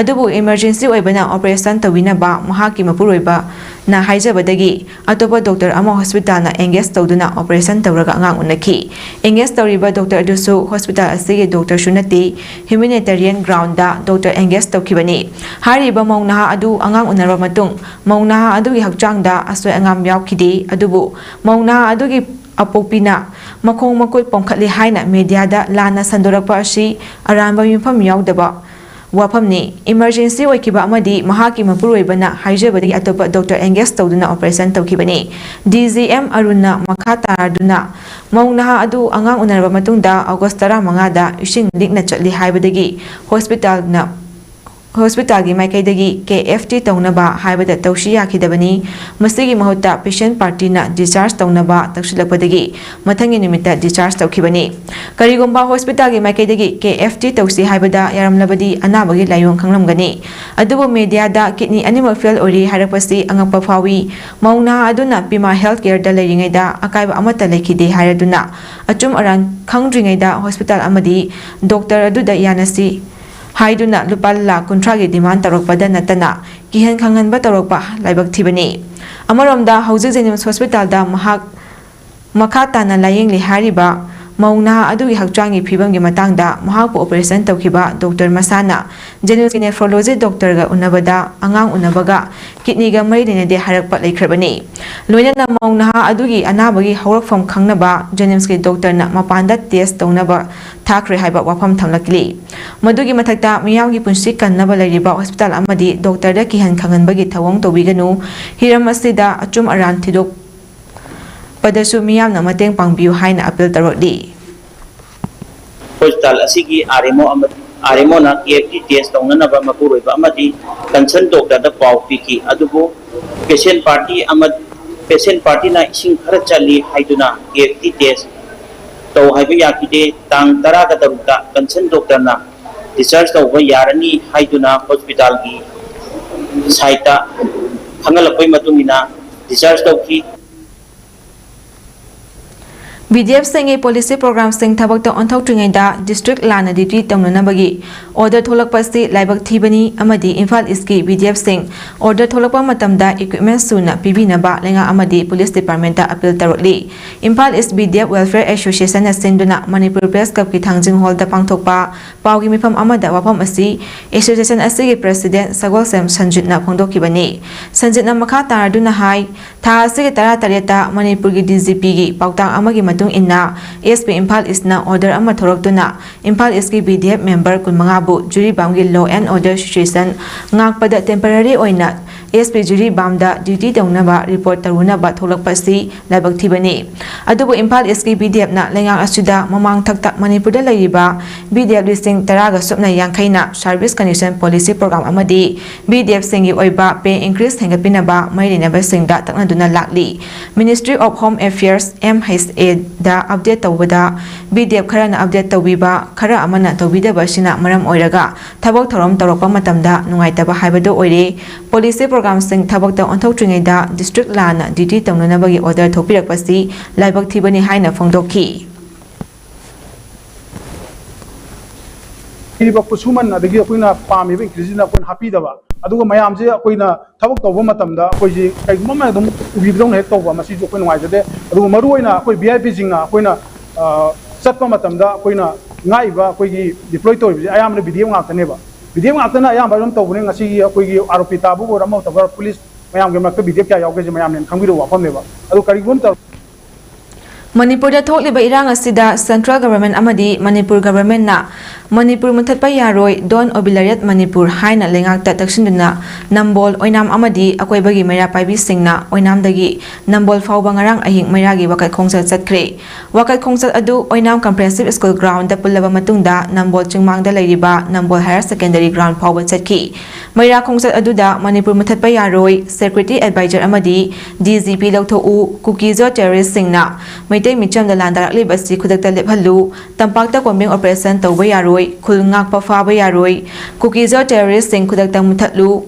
ꯑꯗꯨꯕꯨ ꯏꯃꯔꯖꯦꯟꯁꯤ ꯑꯣꯏꯕꯅ ꯑꯣꯄꯔꯦꯁꯟ ꯇꯧꯕꯤꯅꯕ ꯃꯍꯥꯛꯀꯤ ꯃꯄꯨꯔꯣꯏꯕꯅ ꯍꯥꯏꯖꯕꯗꯒꯤ ꯑꯇꯣꯞꯄ ꯗꯣꯛꯇꯔ ꯑꯃ ꯍꯣꯁꯄꯤꯇꯥꯜꯅ ꯑꯦꯡꯒꯦꯖ ꯇꯧꯗꯨꯅ ꯑꯣꯄꯔꯦꯁꯟ ꯇꯧꯔꯒ ꯑꯉꯥꯡ ꯎꯅꯈꯤ꯫ ꯑꯦꯡꯒꯦꯖ ꯇꯧꯔꯤꯕ ꯗꯣꯛꯇꯔ ꯑꯗꯨꯁꯨ ꯍꯣꯁꯄꯤꯇꯥꯜ ꯑꯁꯤꯒꯤ ꯗꯣꯛꯇꯔꯁꯨ ꯅꯠꯇꯦ, ꯍ꯭ꯌꯨꯃꯦꯅꯤꯇꯦꯔꯤꯌꯟ ꯒ꯭ꯔꯥꯎꯟꯗ ꯗꯣꯛꯇꯔ ꯑꯦꯡꯒꯦꯖ ꯇꯧꯈꯤꯕꯅꯤ꯫ ꯍꯥꯏꯔꯤꯕ ꯃꯧ ꯅꯍꯥ ꯑꯗꯨ ꯑꯉꯥꯡ ꯎꯅꯔꯕ ꯃꯇꯨꯡ ꯃꯧ ꯅꯍꯥ ꯑꯗꯨꯒꯤ ꯍꯛꯆꯥꯡꯗ ꯑꯁꯣꯏ ꯑꯉꯥꯝ ꯌꯥꯎꯈꯤꯗꯦ꯫ ꯑꯗꯨꯕꯨ ꯃꯧ ꯅꯍꯥ ꯑꯗꯨꯒꯤ ꯑꯄꯣꯛꯄꯤꯅ ꯃꯈꯣꯡ ꯃꯈꯨꯠ ꯄꯣꯝꯈꯠꯂꯤ ꯍꯥꯏꯅ ꯃꯦꯗꯤꯌꯥꯗ ꯂꯥꯟꯅ ꯁꯟꯗꯣꯔꯛꯄ ꯑꯁꯤ ꯑꯔꯥꯟꯕ ꯌꯨꯝꯐꯝ ꯌꯥꯎꯗꯕ ꯋꯥꯐꯝꯅꯤ꯫ ꯏꯃꯔꯖꯦꯟꯁꯤ ꯑꯣꯏꯈꯤꯕ ꯑꯃꯗꯤ ꯃꯍꯥꯛꯀꯤ ꯃꯄꯨꯔꯣꯏꯕꯅ ꯍꯥꯏꯖꯕꯗꯒꯤ ꯑꯇꯣꯞꯄ ꯗꯣꯛꯇꯔ ꯑꯦꯡꯒꯦꯖ ꯇꯧꯗꯨꯅ ꯑꯣꯄꯔꯦꯁꯟ ꯇꯧꯈꯤꯕꯅꯤ꯫ ꯗꯤ ꯖꯤ ꯑꯦꯝ ꯑꯔꯨꯟꯅ ꯃꯈꯥ ꯇꯥꯗꯨꯅ ꯃꯧ ꯅꯍꯥ ꯑꯗꯨ ꯑꯉꯥꯡ ꯎꯅꯔꯕ ꯃꯇꯨꯡꯗ ꯑꯣꯒꯁ ꯇꯔꯥꯃꯉꯥꯗ ꯏꯁꯤꯡ ꯂꯤꯛꯅ ꯆꯠꯂꯤ ꯍꯥꯏꯕꯗꯒꯤ ꯍꯣꯁꯄꯤꯇꯥꯜꯅ ꯍꯣꯁꯄꯤꯇꯥꯜꯒꯤ ꯃꯥꯏꯀꯩꯗꯒꯤ ꯀꯦ ꯑꯦꯐ ꯇꯤ ꯇꯧꯅꯕ ꯍꯥꯏꯕꯗ ꯇꯧꯁꯤ ꯌꯥꯈꯤꯗꯕꯅꯤ꯫ ꯃꯁꯤꯒꯤ ꯃꯍꯨꯠꯇ ꯄꯦꯁꯦꯟ ꯄꯥꯔꯇꯤꯅ ꯗꯤꯁꯆꯥꯔꯖ ꯇꯧꯅꯕ ꯇꯛꯁꯤꯜꯂꯛꯄꯗꯒꯤ ꯃꯊꯪꯒꯤ ꯅꯨꯃꯤꯠꯇ ꯗꯤꯁꯆꯥꯔꯖ ꯇꯧꯈꯤꯕꯅꯤ꯫ ꯀꯔꯤꯒꯨꯝꯕ ꯍꯣꯁꯄꯤꯇꯥꯜꯒꯤ ꯃꯥꯏꯀꯩꯗꯒꯤ ꯀꯦ ꯑꯦꯐ ꯇꯤ ꯇꯧꯁꯤ ꯍꯥꯏꯕꯗ ꯌꯥꯔꯝꯂꯕꯗꯤ ꯑꯅꯥꯕꯒꯤ ꯂꯥꯏꯑꯣꯡ ꯈꯪꯂꯝꯒꯅꯤ꯫ ꯑꯗꯨꯕꯨ ꯃꯦꯗꯤꯌꯥꯗ ꯀꯤꯗꯅꯤ ꯑꯅꯤꯃꯛ ꯐꯦꯜ ꯑꯣꯏꯔꯦ ꯍꯥꯏꯔꯛꯄꯁꯤ ꯑꯉꯛꯄ ꯐꯥꯎꯏ꯫ ꯃꯧ ꯅꯍꯥ ꯑꯗꯨꯅ ꯄꯤꯃꯥ ꯍꯦꯜꯊ ꯀꯦꯌꯔꯗ ꯂꯩꯔꯤꯉꯩꯗ ꯑꯀꯥꯏꯕ ꯑꯃꯠꯇ ꯂꯩꯈꯤꯗꯦ ꯍꯥꯏꯔꯗꯨꯅ ꯑꯆꯨꯝ ꯑꯔꯥꯟ ꯈꯪꯗ꯭ꯔꯤꯉꯩꯗ ꯍꯣꯁꯄꯤꯇꯥꯜ ꯑꯃꯗꯤ ꯗꯣꯛꯇꯔ ꯑꯗꯨꯗ ꯌꯥꯅꯁꯤ ꯍꯥꯏꯗꯨꯅ ꯂꯨꯄꯥ ꯂꯥꯈ ꯀꯨꯟꯊ꯭ꯔꯥꯒꯤ ꯗꯤꯃꯥꯟ ꯇꯧꯔꯛꯄꯗ ꯅꯠꯇꯅ ꯀꯤꯍꯟ ꯈꯪꯍꯟꯕ ꯇꯧꯔꯛꯄ ꯂꯥꯏꯕꯛ ꯊꯤꯕꯅꯤ꯫ ꯑꯃꯔꯣꯝꯗ ꯍꯧꯖꯤꯛ ꯖꯦꯅꯤꯝꯁ ꯍꯣꯁꯄꯤꯇꯥꯜꯗ ꯃꯍꯥꯛ ꯃꯈꯥ ꯇꯥꯅ ꯂꯥꯌꯦꯡꯂꯤ ꯍꯥꯏꯔꯤꯕ ꯃꯧ ꯅꯍꯥ ꯑꯗꯨꯒꯤ ꯍꯛꯆꯥꯡꯒꯤ ꯐꯤꯕꯝꯒꯤ ꯃꯇꯥꯡꯗ ꯃꯍꯥꯛꯄꯨ ꯑꯣꯄꯔꯦꯁꯟ ꯇꯧꯈꯤꯕ ꯗꯣꯛꯇꯔ ꯃꯁꯥꯅ ꯖꯦꯅꯤꯝꯁꯀꯤ ꯅꯦꯐ꯭ꯔꯣꯂꯣꯖꯤ ꯗꯣꯛꯇꯔꯒ ꯎꯅꯕꯗ ꯑꯉꯥꯡ ꯎꯅꯕꯒ ꯀꯤꯗꯅꯤꯒ ꯃꯔꯤ ꯂꯩꯅꯗꯦ ꯍꯥꯏꯔꯛꯄ ꯂꯩꯈ꯭ꯔꯕꯅꯤ꯫ ꯂꯣꯏꯅꯅ ꯃꯧ ꯅꯍꯥ ꯑꯗꯨꯒꯤ ꯑꯅꯥꯕꯒꯤ ꯍꯧꯔꯛꯐꯝ ꯈꯪꯅꯕ ꯖꯦꯅꯤꯝꯁꯀꯤ ꯗꯣꯛꯇꯔꯅ ꯃꯄꯥꯟꯗ ꯇꯦꯁ ꯇꯧꯅꯕ ꯊꯥꯈ꯭ꯔꯦ ꯍꯥꯏꯕ ꯋꯥꯐꯝ ꯊꯝꯂꯛꯂꯤ꯫ ꯃꯗꯨꯒꯤ ꯃꯊꯛꯇ ꯃꯤꯌꯥꯝꯒꯤ ꯄꯨꯟꯁꯤ ꯀꯟꯅꯕ ꯂꯩꯔꯤꯕ ꯍꯣꯁꯄꯤꯇꯥꯜ ꯑꯃꯗꯤ ꯗꯣꯛꯇꯔꯗ ꯀꯤꯍꯟ ꯈꯪꯍꯟꯕꯒꯤ ꯊꯧꯑꯣꯡ ꯇꯧꯕꯤꯒꯅꯨ꯫ ꯍꯤꯔꯝ ꯑꯁꯤꯗ ꯑꯆꯨꯝ ꯑꯔꯥꯟ ꯊꯤꯗꯣꯛ ꯄꯗꯁꯨ ꯃꯤꯌꯥꯝꯅ ꯃꯇꯦꯡ ꯄꯥꯡꯕꯤꯌꯨ ꯍꯥꯏꯅ ꯑꯄꯤꯜ ꯇꯧꯔꯛꯂꯤ꯫ ꯍꯣꯁꯄꯤꯇꯥꯜ ꯑꯁꯤꯒꯤ RMO ꯑꯃ, RMOꯅ KFT test ꯇꯧꯅꯅꯕ ꯃꯄꯨꯔꯣꯏꯕ ꯑꯃꯗꯤ concern doctorꯗ ꯄꯥꯎ ꯄꯤꯈꯤ, ꯑꯗꯨꯕꯨ patient party ꯑꯃ, patient partyꯅ ꯏꯁꯤꯡ ꯈꯔ ꯆꯠꯂꯤ ꯍꯥꯏꯗꯨꯅ KFT test ꯇꯧ ꯍꯥꯏꯕ ꯌꯥꯈꯤꯗꯦ꯫ ꯇꯥꯡ ꯇꯔꯥꯒ ꯇꯔꯨꯛꯇ concern doctorꯅ discharge ꯇꯧꯕ ꯌꯥꯔꯅꯤ ꯍꯥꯏꯗꯨꯅ ꯍꯣꯁꯄꯤꯇꯥꯜꯒꯤ siteꯇ ꯈꯪꯍꯜꯂꯛꯄꯒꯤ ꯃꯇꯨꯡ ꯏꯟꯅ discharge ꯇꯧꯈꯤ꯫ BDFꯁꯤꯡꯒꯤ policy programꯁꯤꯡ ꯊꯕꯛꯇ ꯑꯣꯟꯊꯣꯛꯇ꯭ꯔꯤꯉꯩꯗ district ꯂꯥꯟꯅ duty ꯇꯧꯅꯅꯕꯒꯤ order ꯊꯣꯛꯂꯛꯄ ꯑꯁꯤ ꯂꯥꯏꯕꯛ ꯊꯤꯕꯅꯤ ꯑꯃꯗꯤ ꯏꯝꯐꯥꯜ Eastꯀꯤ BDFꯁꯤꯡ order ꯊꯣꯛꯂꯛꯄ ꯃꯇꯝꯗ equipment ꯁꯨꯅ ꯄꯤꯕꯤꯅꯕ ꯂꯩꯉꯥꯛ ꯑꯃꯗꯤ police departmentꯇ ꯑꯄꯤꯜ ꯇꯧꯔꯛꯂꯤ꯫ ꯏꯝꯐꯥꯜ East BDF Welfare Associationꯅ ꯁꯤꯟꯗꯨꯅ ꯃꯅꯤꯄꯨꯔ Press Clubꯀꯤ ꯊꯥꯡꯖꯤꯡ hallꯗ ꯄꯥꯡꯊꯣꯛꯄ ꯄꯥꯎꯒꯤ ꯃꯤꯐꯝ ꯑꯃꯗ ꯋꯥꯐꯝ ꯑꯁꯤ association ꯑꯁꯤꯒꯤ president ꯁꯒꯣꯜꯁꯦꯝ ꯁꯟꯖꯤꯠꯅ ꯐꯣꯡꯗꯣꯛꯈꯤꯕꯅꯤ꯫ ꯁꯟꯖꯤꯠꯅ ꯃꯈꯥ ꯇꯥꯔꯗꯨꯅ ꯍꯥꯏ, ꯊꯥ ꯑꯁꯤꯒꯤ ꯇꯔꯥꯇꯔꯦꯠꯇ ꯃꯅꯤꯄꯨꯔꯒꯤ DGPꯒꯤ ꯄꯥꯎꯇꯥꯛ ꯑꯃꯒꯤ ꯃꯇꯨꯡ ꯏꯟꯅ SP ꯏꯝꯐꯥꯜ Eastꯅ order ꯑꯃ ꯊꯣꯔꯛꯇꯨꯅ Imphal Eastꯀꯤ BDF member ꯀꯨꯟꯃꯉꯥꯕꯨ ꯖꯤꯔꯤꯕꯥꯝꯒꯤ law and order situation ꯉꯥꯛꯄꯗ temporary ꯑꯣꯏꯅ SP ꯖꯤꯔꯤꯕꯥꯝꯗ duty ꯇꯧꯅꯕ report ꯇꯧꯔꯨꯅꯕ ꯊꯣꯛꯂꯛꯄ ꯑꯁꯤ ꯂꯥꯏꯕꯛ ꯊꯤꯕꯅꯤ꯫ ꯑꯗꯨꯕꯨ ꯏꯝꯐꯥꯜ Eastꯀꯤ BDFꯅ ꯂꯩꯉꯥꯛ ꯑꯁꯤꯗ ꯃꯃꯥꯡ ꯊꯛꯇ ꯃꯅꯤꯄꯨꯔꯗ ꯂꯩꯔꯤꯕ BDF ꯂꯤꯁꯤꯡ ꯇꯔꯥꯒ ꯁꯨꯞꯅ ꯌꯥꯡꯈꯩꯅ service condition policy program ꯑꯃꯗꯤ BDFꯁꯤꯡꯒꯤ ꯑꯣꯏꯕ pay increase ꯍꯦꯟꯒꯠꯄꯤꯅꯕ ꯃꯔꯤ ꯂꯩꯅꯕꯁꯤꯡꯗ ꯇꯛꯅꯗꯨꯅ ꯂꯥꯛꯂꯤ꯫ Ministry of Home Affairs, MHAꯗ update ꯇꯧꯕꯗ BDF ꯈꯔꯅ update ꯇꯧꯕꯤꯕ, ꯈꯔ ꯑꯃꯅ ꯇꯧꯕꯤꯗꯕ ꯑꯁꯤꯅ ꯃꯔꯝ ꯑꯣꯏꯔꯒ ꯊꯕꯛ ꯊꯧꯔꯝ ꯇꯧꯔꯛꯄ ꯃꯇꯝꯗ ꯅꯨꯡꯉꯥꯏꯇꯕ ꯍꯥꯏꯕꯗꯨ ꯑꯣꯏꯔꯦ꯫ Policy programꯁꯤꯡ ꯊꯕꯛꯇ ꯑꯣꯟꯊꯣꯛꯇ꯭ꯔꯤꯉꯩꯗ district ꯂꯥꯟꯅ duty ꯇꯧꯅꯅꯕꯒꯤ order ꯊꯣꯛꯄꯤꯔꯛꯄꯁꯤ ꯂꯥꯏꯕꯛ ꯊꯤꯕꯅꯤ ꯍꯥꯏꯅ ꯐꯣꯡꯗꯣꯛꯈꯤ꯫ ꯄꯤꯔꯤꯕ ꯈꯨꯠꯁꯨꯃꯟ ꯑꯗꯒꯤ ꯑꯩꯈꯣꯏꯅ ꯄꯥꯝꯃꯤꯕ increaseꯁꯤꯅ ꯑꯩꯈꯣꯏꯅ ꯍꯥꯞꯄꯤꯗꯕ, ꯑꯗꯨꯒ ꯃꯌꯥꯝꯁꯦ ꯑꯩꯈꯣꯏꯅ ꯊꯕꯛ ꯇꯧꯕ ꯃꯇꯝꯗ ꯑꯩꯈꯣꯏꯁꯤ ꯀꯩꯒꯨꯝꯕ ꯑꯃ ꯑꯗꯨꯝ ꯎꯕꯤꯕꯗꯧꯅ ꯍꯦꯛ ꯇꯧꯕ, ꯃꯁꯤꯁꯨ ꯑꯩꯈꯣꯏ ꯅꯨꯡꯉꯥꯏꯖꯗꯦ꯫ ꯑꯗꯨꯒ ꯃꯔꯨꯑꯣꯏꯅ ꯑꯩꯈꯣꯏ VIPꯁꯤꯡꯅ ꯑꯩꯈꯣꯏꯅ, ꯑ, ꯆꯠꯄ ꯃꯇꯝꯗ ꯑꯩꯈꯣꯏꯅ ꯉꯥꯛꯏꯕ ꯑꯩꯈꯣꯏꯒꯤ ꯗꯤꯄ꯭ꯂꯣꯏ ꯇꯧꯔꯤꯕꯁꯦ ꯑꯌꯥꯝꯕꯅ ꯕꯤ ꯗꯤ ꯑꯦꯐ ꯉꯥꯛꯇꯅꯦꯕ꯫ ꯕꯤ ꯗꯤ ꯑꯦꯐ ꯉꯥꯛꯇꯅ ꯑꯌꯥꯝꯕ ꯑꯗꯨꯝ ꯇꯧꯕꯅꯤ꯫ ꯉꯁꯤꯒꯤ ꯑꯩꯈꯣꯏꯒꯤ ꯑꯥꯔ ꯑꯣ ꯄꯤ ꯇꯥꯕꯕꯨ ꯑꯣꯏꯔꯣ, ꯑꯃ ꯇꯧꯕ ꯑꯣꯏꯔꯣ, ꯄꯨꯂꯤꯁ ꯃꯌꯥꯝꯒꯤ ꯃꯔꯛꯇ ꯕꯤ ꯗꯤ ꯑꯦꯐ ꯀꯌꯥ ꯌꯥꯎꯒꯦꯁꯦ ꯃꯌꯥꯝꯅ ꯈꯪꯕꯤꯗꯧꯕ ꯋꯥꯐꯝꯅꯦꯕ꯫ ꯑꯗꯨ ꯀꯔꯤꯒꯨꯝꯕ ꯃꯇꯝ ꯃꯅꯤꯄꯨꯔꯗ ꯊꯣꯛꯂꯤꯕ ꯏꯔꯥꯡ ꯑꯁꯤꯗ central government ꯑꯃꯗꯤ ꯃꯅꯤꯄꯨꯔ governmentꯅ ꯃꯅꯤꯄꯨꯔ ꯃꯨꯊꯠꯄ ꯌꯥꯔꯣꯏ, Don't Obliterate Manipur ꯍꯥꯏꯅ ꯂꯩꯉꯥꯛꯇ ꯇꯛꯁꯤꯟꯗꯨꯅ ꯅꯝꯕꯣꯜ, ꯑꯣꯏꯅꯥꯝ ꯑꯃꯗꯤ ꯑꯀꯣꯏꯕꯒꯤ ꯃꯩꯔꯥ ꯄꯥꯏꯕꯤꯁꯤꯡꯅ ꯑꯣꯏꯅꯥꯝꯗꯒꯤ ꯅꯝꯕꯣꯜ ꯐꯥꯎꯕ ꯉꯔꯥꯡ ꯑꯍꯤꯡ ꯃꯩꯔꯥꯒꯤ ꯋꯥꯀꯠ ꯈꯣꯡꯆꯠ ꯆꯠꯈ꯭ꯔꯦ꯫ ꯋꯥꯀꯠ ꯈꯣꯡꯆꯠ ꯑꯗꯨ ꯑꯣꯏꯅꯥꯝ comprehensive school groundꯗ ꯄꯨꯜꯂꯕ ꯃꯇꯨꯡꯗ ꯅꯝꯕꯣꯜ ꯆꯤꯡꯃꯥꯡꯗ ꯂꯩꯔꯤꯕ ꯅꯝꯕꯣꯜ higher secondary ground ꯐꯥꯎꯕ ꯆꯠꯈꯤ꯫ ꯃꯩꯔꯥ ꯈꯣꯡꯆꯠ ꯑꯗꯨꯗ ꯃꯅꯤꯄꯨꯔ ꯃꯨꯊꯠꯄ ꯌꯥꯔꯣꯏ, security advisor ꯑꯃꯗꯤ D G P ꯂꯧꯊꯣꯛꯎ, ꯀꯨꯀꯤꯖꯣ terroristꯁꯤꯡꯅ ꯃꯩꯇꯩ ꯃꯤꯆꯝꯗ ꯂꯥꯟꯗꯥꯔꯛꯂꯤꯕ ꯑꯁꯤ ꯈꯨꯗꯛꯇ ꯂꯦꯞꯍꯜꯂꯨ, ꯇꯝꯄꯥꯛꯇ combing operation ꯇꯧꯕ ꯌꯥꯔꯣꯏ, ꯈꯨꯜ ꯉꯥꯛꯄ ꯐꯥꯕ ꯌꯥꯔꯣꯏ, ꯀꯨꯀꯤꯖꯣ terroristꯁꯤꯡ ꯈꯨꯗꯛꯇ ꯃꯨꯊꯠꯂꯨ,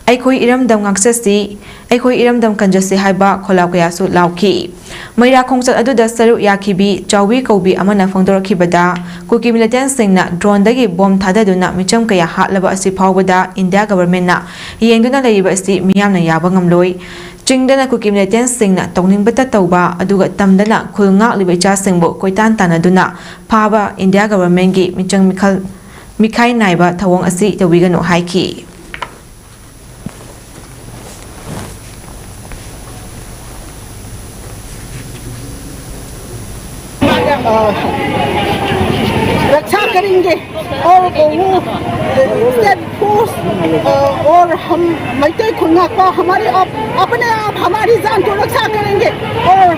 ꯑꯩꯈꯣꯏ ꯏꯔꯝꯗꯝ ꯉꯥꯛꯆꯁꯤ, ꯑꯩꯈꯣꯏ ꯏꯔꯝꯗꯝ ꯀꯟꯖꯁꯤ ꯍꯥꯏꯕ ꯈꯣꯜꯂꯥꯎ ꯀꯌꯥꯁꯨ ꯂꯥꯎꯈꯤ꯫ ꯃꯩꯔꯥ ꯈꯣꯡꯆꯠ ꯑꯗꯨꯗ ꯁꯔꯨꯛ ꯌꯥꯈꯤꯕꯤ ꯆꯥꯎꯕꯤ ꯀꯧꯕꯤ ꯑꯃꯅ ꯐꯣꯡꯗꯣꯔꯛꯈꯤꯕꯗ, ꯀꯨꯀꯤ militantꯁꯤꯡꯅ droneꯗꯒꯤ bomb ꯊꯥꯗꯗꯨꯅ ꯃꯤꯆꯝ ꯀꯌꯥ ꯍꯥꯠꯂꯕ ꯑꯁꯤ ꯐꯥꯎꯕꯗ India governmentꯅ ꯌꯦꯡꯗꯨꯅ ꯂꯩꯔꯤꯕ ꯑꯁꯤ ꯃꯤꯌꯥꯝꯅ ꯌꯥꯕ ꯉꯝꯂꯣꯏ꯫ ꯆꯤꯡꯗꯅ ꯀꯨꯀꯤ militantꯁꯤꯡꯅ ꯇꯧꯅꯤꯡꯕꯇ ꯇꯧꯕ, ꯑꯗꯨꯒ ꯇꯝꯗꯅ ꯈꯨꯜ ꯉꯥꯛꯂꯤꯕ ꯏꯆꯥꯁꯤꯡꯕꯨ ꯀꯣꯏꯇꯥꯟ ꯇꯥꯟꯅꯗꯨꯅ ꯐꯥꯕ India governmentꯀꯤ ꯃꯤꯆꯪ ꯃꯤꯈꯜ, ꯃꯤꯈꯥꯏ ꯅꯥꯏꯕ ꯊꯧꯑꯣꯡ ꯑꯁꯤ ꯇꯧꯕꯤꯒꯅꯨ ꯍꯥꯏꯈꯤ꯫ रक्षा करेंगे और वो स्टेट फोर्स और हम मैतई खुलनाकपा हमारे आप, अपने आप हमारी जान को रक्षा करेंगे और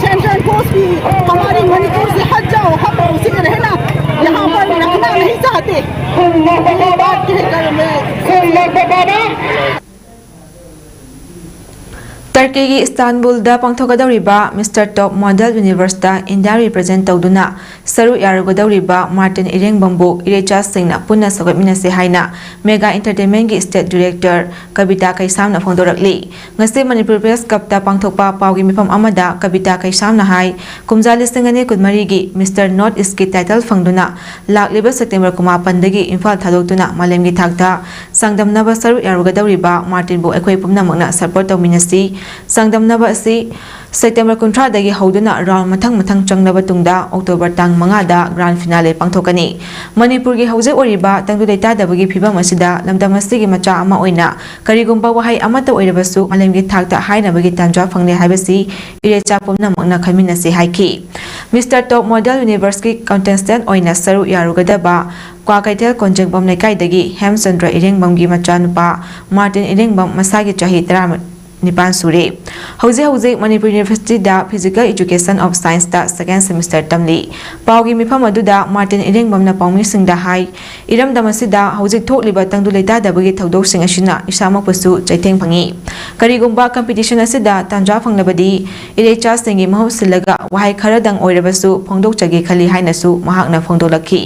सेंट्रल फोर्स भी हमारी मणिपुर से हट जाओ, हम उसे रहना यहाँ पर रखना नहीं चाहते। ये बात कहकर मैं ꯇꯔꯀꯤꯒꯤ ꯏꯁꯇꯥꯟꯕꯨꯜꯗ ꯄꯥꯡꯊꯣꯛꯀꯗꯧꯔꯤꯕ Mister Top Model Universeꯇ India represent ꯇꯧꯗꯨꯅ ꯁꯔꯨꯛ ꯌꯥꯔꯨꯒꯗꯧꯔꯤꯕ ꯃꯥꯔꯇꯤꯟ ꯏꯔꯦꯡꯕꯝꯕꯨ ꯏꯔꯩꯆꯥꯁꯤꯡꯅ ꯄꯨꯟꯅ ꯁꯧꯒꯠꯃꯤꯟꯅꯁꯤ ꯍꯥꯏꯅ Mega Entertainmentꯀꯤ state director ꯀꯕꯤꯇꯥ ꯀꯩꯁꯥꯝꯅ ꯐꯣꯡꯗꯣꯔꯛꯂꯤ꯫ ꯉꯁꯤ ꯃꯅꯤꯄꯨꯔ Press Clubꯇ ꯄꯥꯡꯊꯣꯛꯄ ꯄꯥꯎꯒꯤ ꯃꯤꯐꯝ ꯑꯃꯗ ꯀꯕꯤꯇꯥ ꯀꯩꯁꯥꯝꯅ ꯍꯥꯏ, ꯀꯨꯝꯖꯥ ꯂꯤꯁꯤꯡ ꯑꯅꯤ ꯀꯨꯟꯃꯔꯤꯒꯤ Mister North Eastꯀꯤ title ꯐꯪꯗꯨꯅ ꯂꯥꯛꯂꯤꯕ September ꯀꯨꯟꯃꯥꯄꯟꯗꯒꯤ ꯏꯝꯐꯥꯜ ꯊꯥꯗꯣꯛꯇꯨꯅ ꯃꯥꯂꯦꯝꯒꯤ ꯊꯥꯛꯇ ꯆꯥꯡꯗꯝꯅꯕ ꯁꯔꯨꯛ ꯌꯥꯔꯨꯒꯗꯧꯔꯤꯕ ꯃꯥꯔꯇꯤꯟꯕꯨ ꯑꯩꯈꯣꯏ ꯄꯨꯝꯅꯃꯛꯅ support ꯇꯧꯃꯤꯟꯅꯁꯤ꯫ ꯆꯥꯡꯗꯝꯅꯕ ꯑꯁꯤ ꯁꯦꯞꯇꯦꯝꯕꯔ ꯀꯨꯟꯊ꯭ꯔꯥꯗꯒꯤ ꯍꯧꯗꯨꯅ ꯔꯥꯎꯟ ꯃꯊꯪ ꯃꯊꯪ ꯆꯪꯂꯕ ꯇꯨꯡꯗ ꯑꯣꯛꯇꯣꯕꯔ ꯇꯥꯡ ꯃꯉꯥꯗ ꯒ꯭ꯔꯥꯟ ꯐꯤꯅꯥꯂꯦ ꯄꯥꯡꯊꯣꯛꯀꯅꯤ꯫ ꯃꯅꯤꯄꯨꯔꯒꯤ ꯍꯧꯖꯤꯛ ꯑꯣꯏꯔꯤꯕ ꯇꯪꯗꯨ ꯂꯩꯇꯥꯗꯕꯒꯤ ꯐꯤꯕꯝ ꯑꯁꯤꯗ ꯂꯝꯗꯝ ꯑꯁꯤꯒꯤ ꯃꯆꯥ ꯑꯃ ꯑꯣꯏꯅ ꯀꯔꯤꯒꯨꯝꯕ ꯋꯥꯍꯩ ꯑꯃꯠꯇ ꯑꯣꯏꯔꯕꯁꯨ ꯃꯥꯂꯦꯝꯒꯤ ꯊꯥꯛꯇ ꯍꯥꯏꯅꯕꯒꯤ ꯇꯥꯟꯖꯥ ꯐꯪꯂꯦ ꯍꯥꯏꯕꯁꯤ ꯏꯔꯩꯆꯥ ꯄꯨꯝꯅꯃꯛꯅ ꯈꯟꯃꯤꯟꯅꯁꯤ ꯍꯥꯏꯈꯤ꯫ ꯃꯤꯁꯇꯔ ꯇꯣꯞ ꯃꯣꯗꯦꯜ ꯌꯨꯅꯤꯚꯔꯁꯀꯤ ꯀꯟꯇꯦꯁꯇꯦꯟꯠ ꯑꯣꯏꯅ ꯁꯔꯨꯛ ꯌꯥꯔꯨꯒꯗꯕ ꯀ꯭ꯋꯥꯀꯩꯊꯦꯜ ꯀꯣꯟꯖꯦꯡꯕꯝ ꯂꯩꯀꯥꯏꯗꯒꯤ ꯍꯦꯝꯆꯟꯗ꯭ꯔ ꯏꯔꯦꯡꯕꯝꯒꯤ ꯃꯆꯥꯅꯨꯄꯥ ꯃꯥꯔꯇꯤꯟ ꯏꯔꯦꯡꯕꯝ ꯃꯁꯥꯒꯤ ꯆꯍꯤ ꯇꯔꯥ ꯅꯤꯄꯥꯟ ꯁꯨꯔꯦ꯫ ꯍꯧꯖꯤꯛ ꯍꯧꯖꯤꯛ ꯃꯅꯤꯄꯨꯔ ꯌꯨꯅꯤꯚꯔꯁꯤꯇꯤꯗ Physical Education of Scienceꯇ second semester ꯇꯝꯂꯤ꯫ ꯄꯥꯎꯒꯤ ꯃꯤꯐꯝ ꯑꯗꯨꯗ ꯃꯥꯔꯇꯤꯟ ꯏꯔꯦꯡꯕꯝꯅ ꯄꯥꯎꯃꯤꯁꯤꯡꯗ ꯍꯥꯏ, ꯏꯔꯝꯗꯝ ꯑꯁꯤꯗ ꯍꯧꯖꯤꯛ ꯊꯣꯛꯂꯤꯕ ꯇꯪꯗꯨ ꯂꯩꯇꯥꯗꯕꯒꯤ ꯊꯧꯗꯣꯛꯁꯤꯡ ꯑꯁꯤꯅ ꯏꯁꯥꯃꯛꯄꯨꯁꯨ ꯆꯩꯊꯦꯡ ꯐꯪꯏ꯫ ꯀꯔꯤꯒꯨꯝꯕ competition ꯑꯁꯤꯗ ꯇꯥꯟꯖꯥ ꯐꯪꯂꯕꯗꯤ ꯏꯔꯩꯆꯥꯁꯤꯡꯒꯤ ꯃꯍꯨꯠ ꯁꯤꯜꯂꯒ ꯋꯥꯍꯩ ꯈꯔꯗꯪ ꯑꯣꯏꯔꯕꯁꯨ ꯐꯣꯡꯗꯣꯛꯆꯒꯦ ꯈꯜꯂꯤ ꯍꯥꯏꯅꯁꯨ ꯃꯍꯥꯛꯅ ꯐꯣꯡꯗꯣꯛꯂꯛꯈꯤ꯫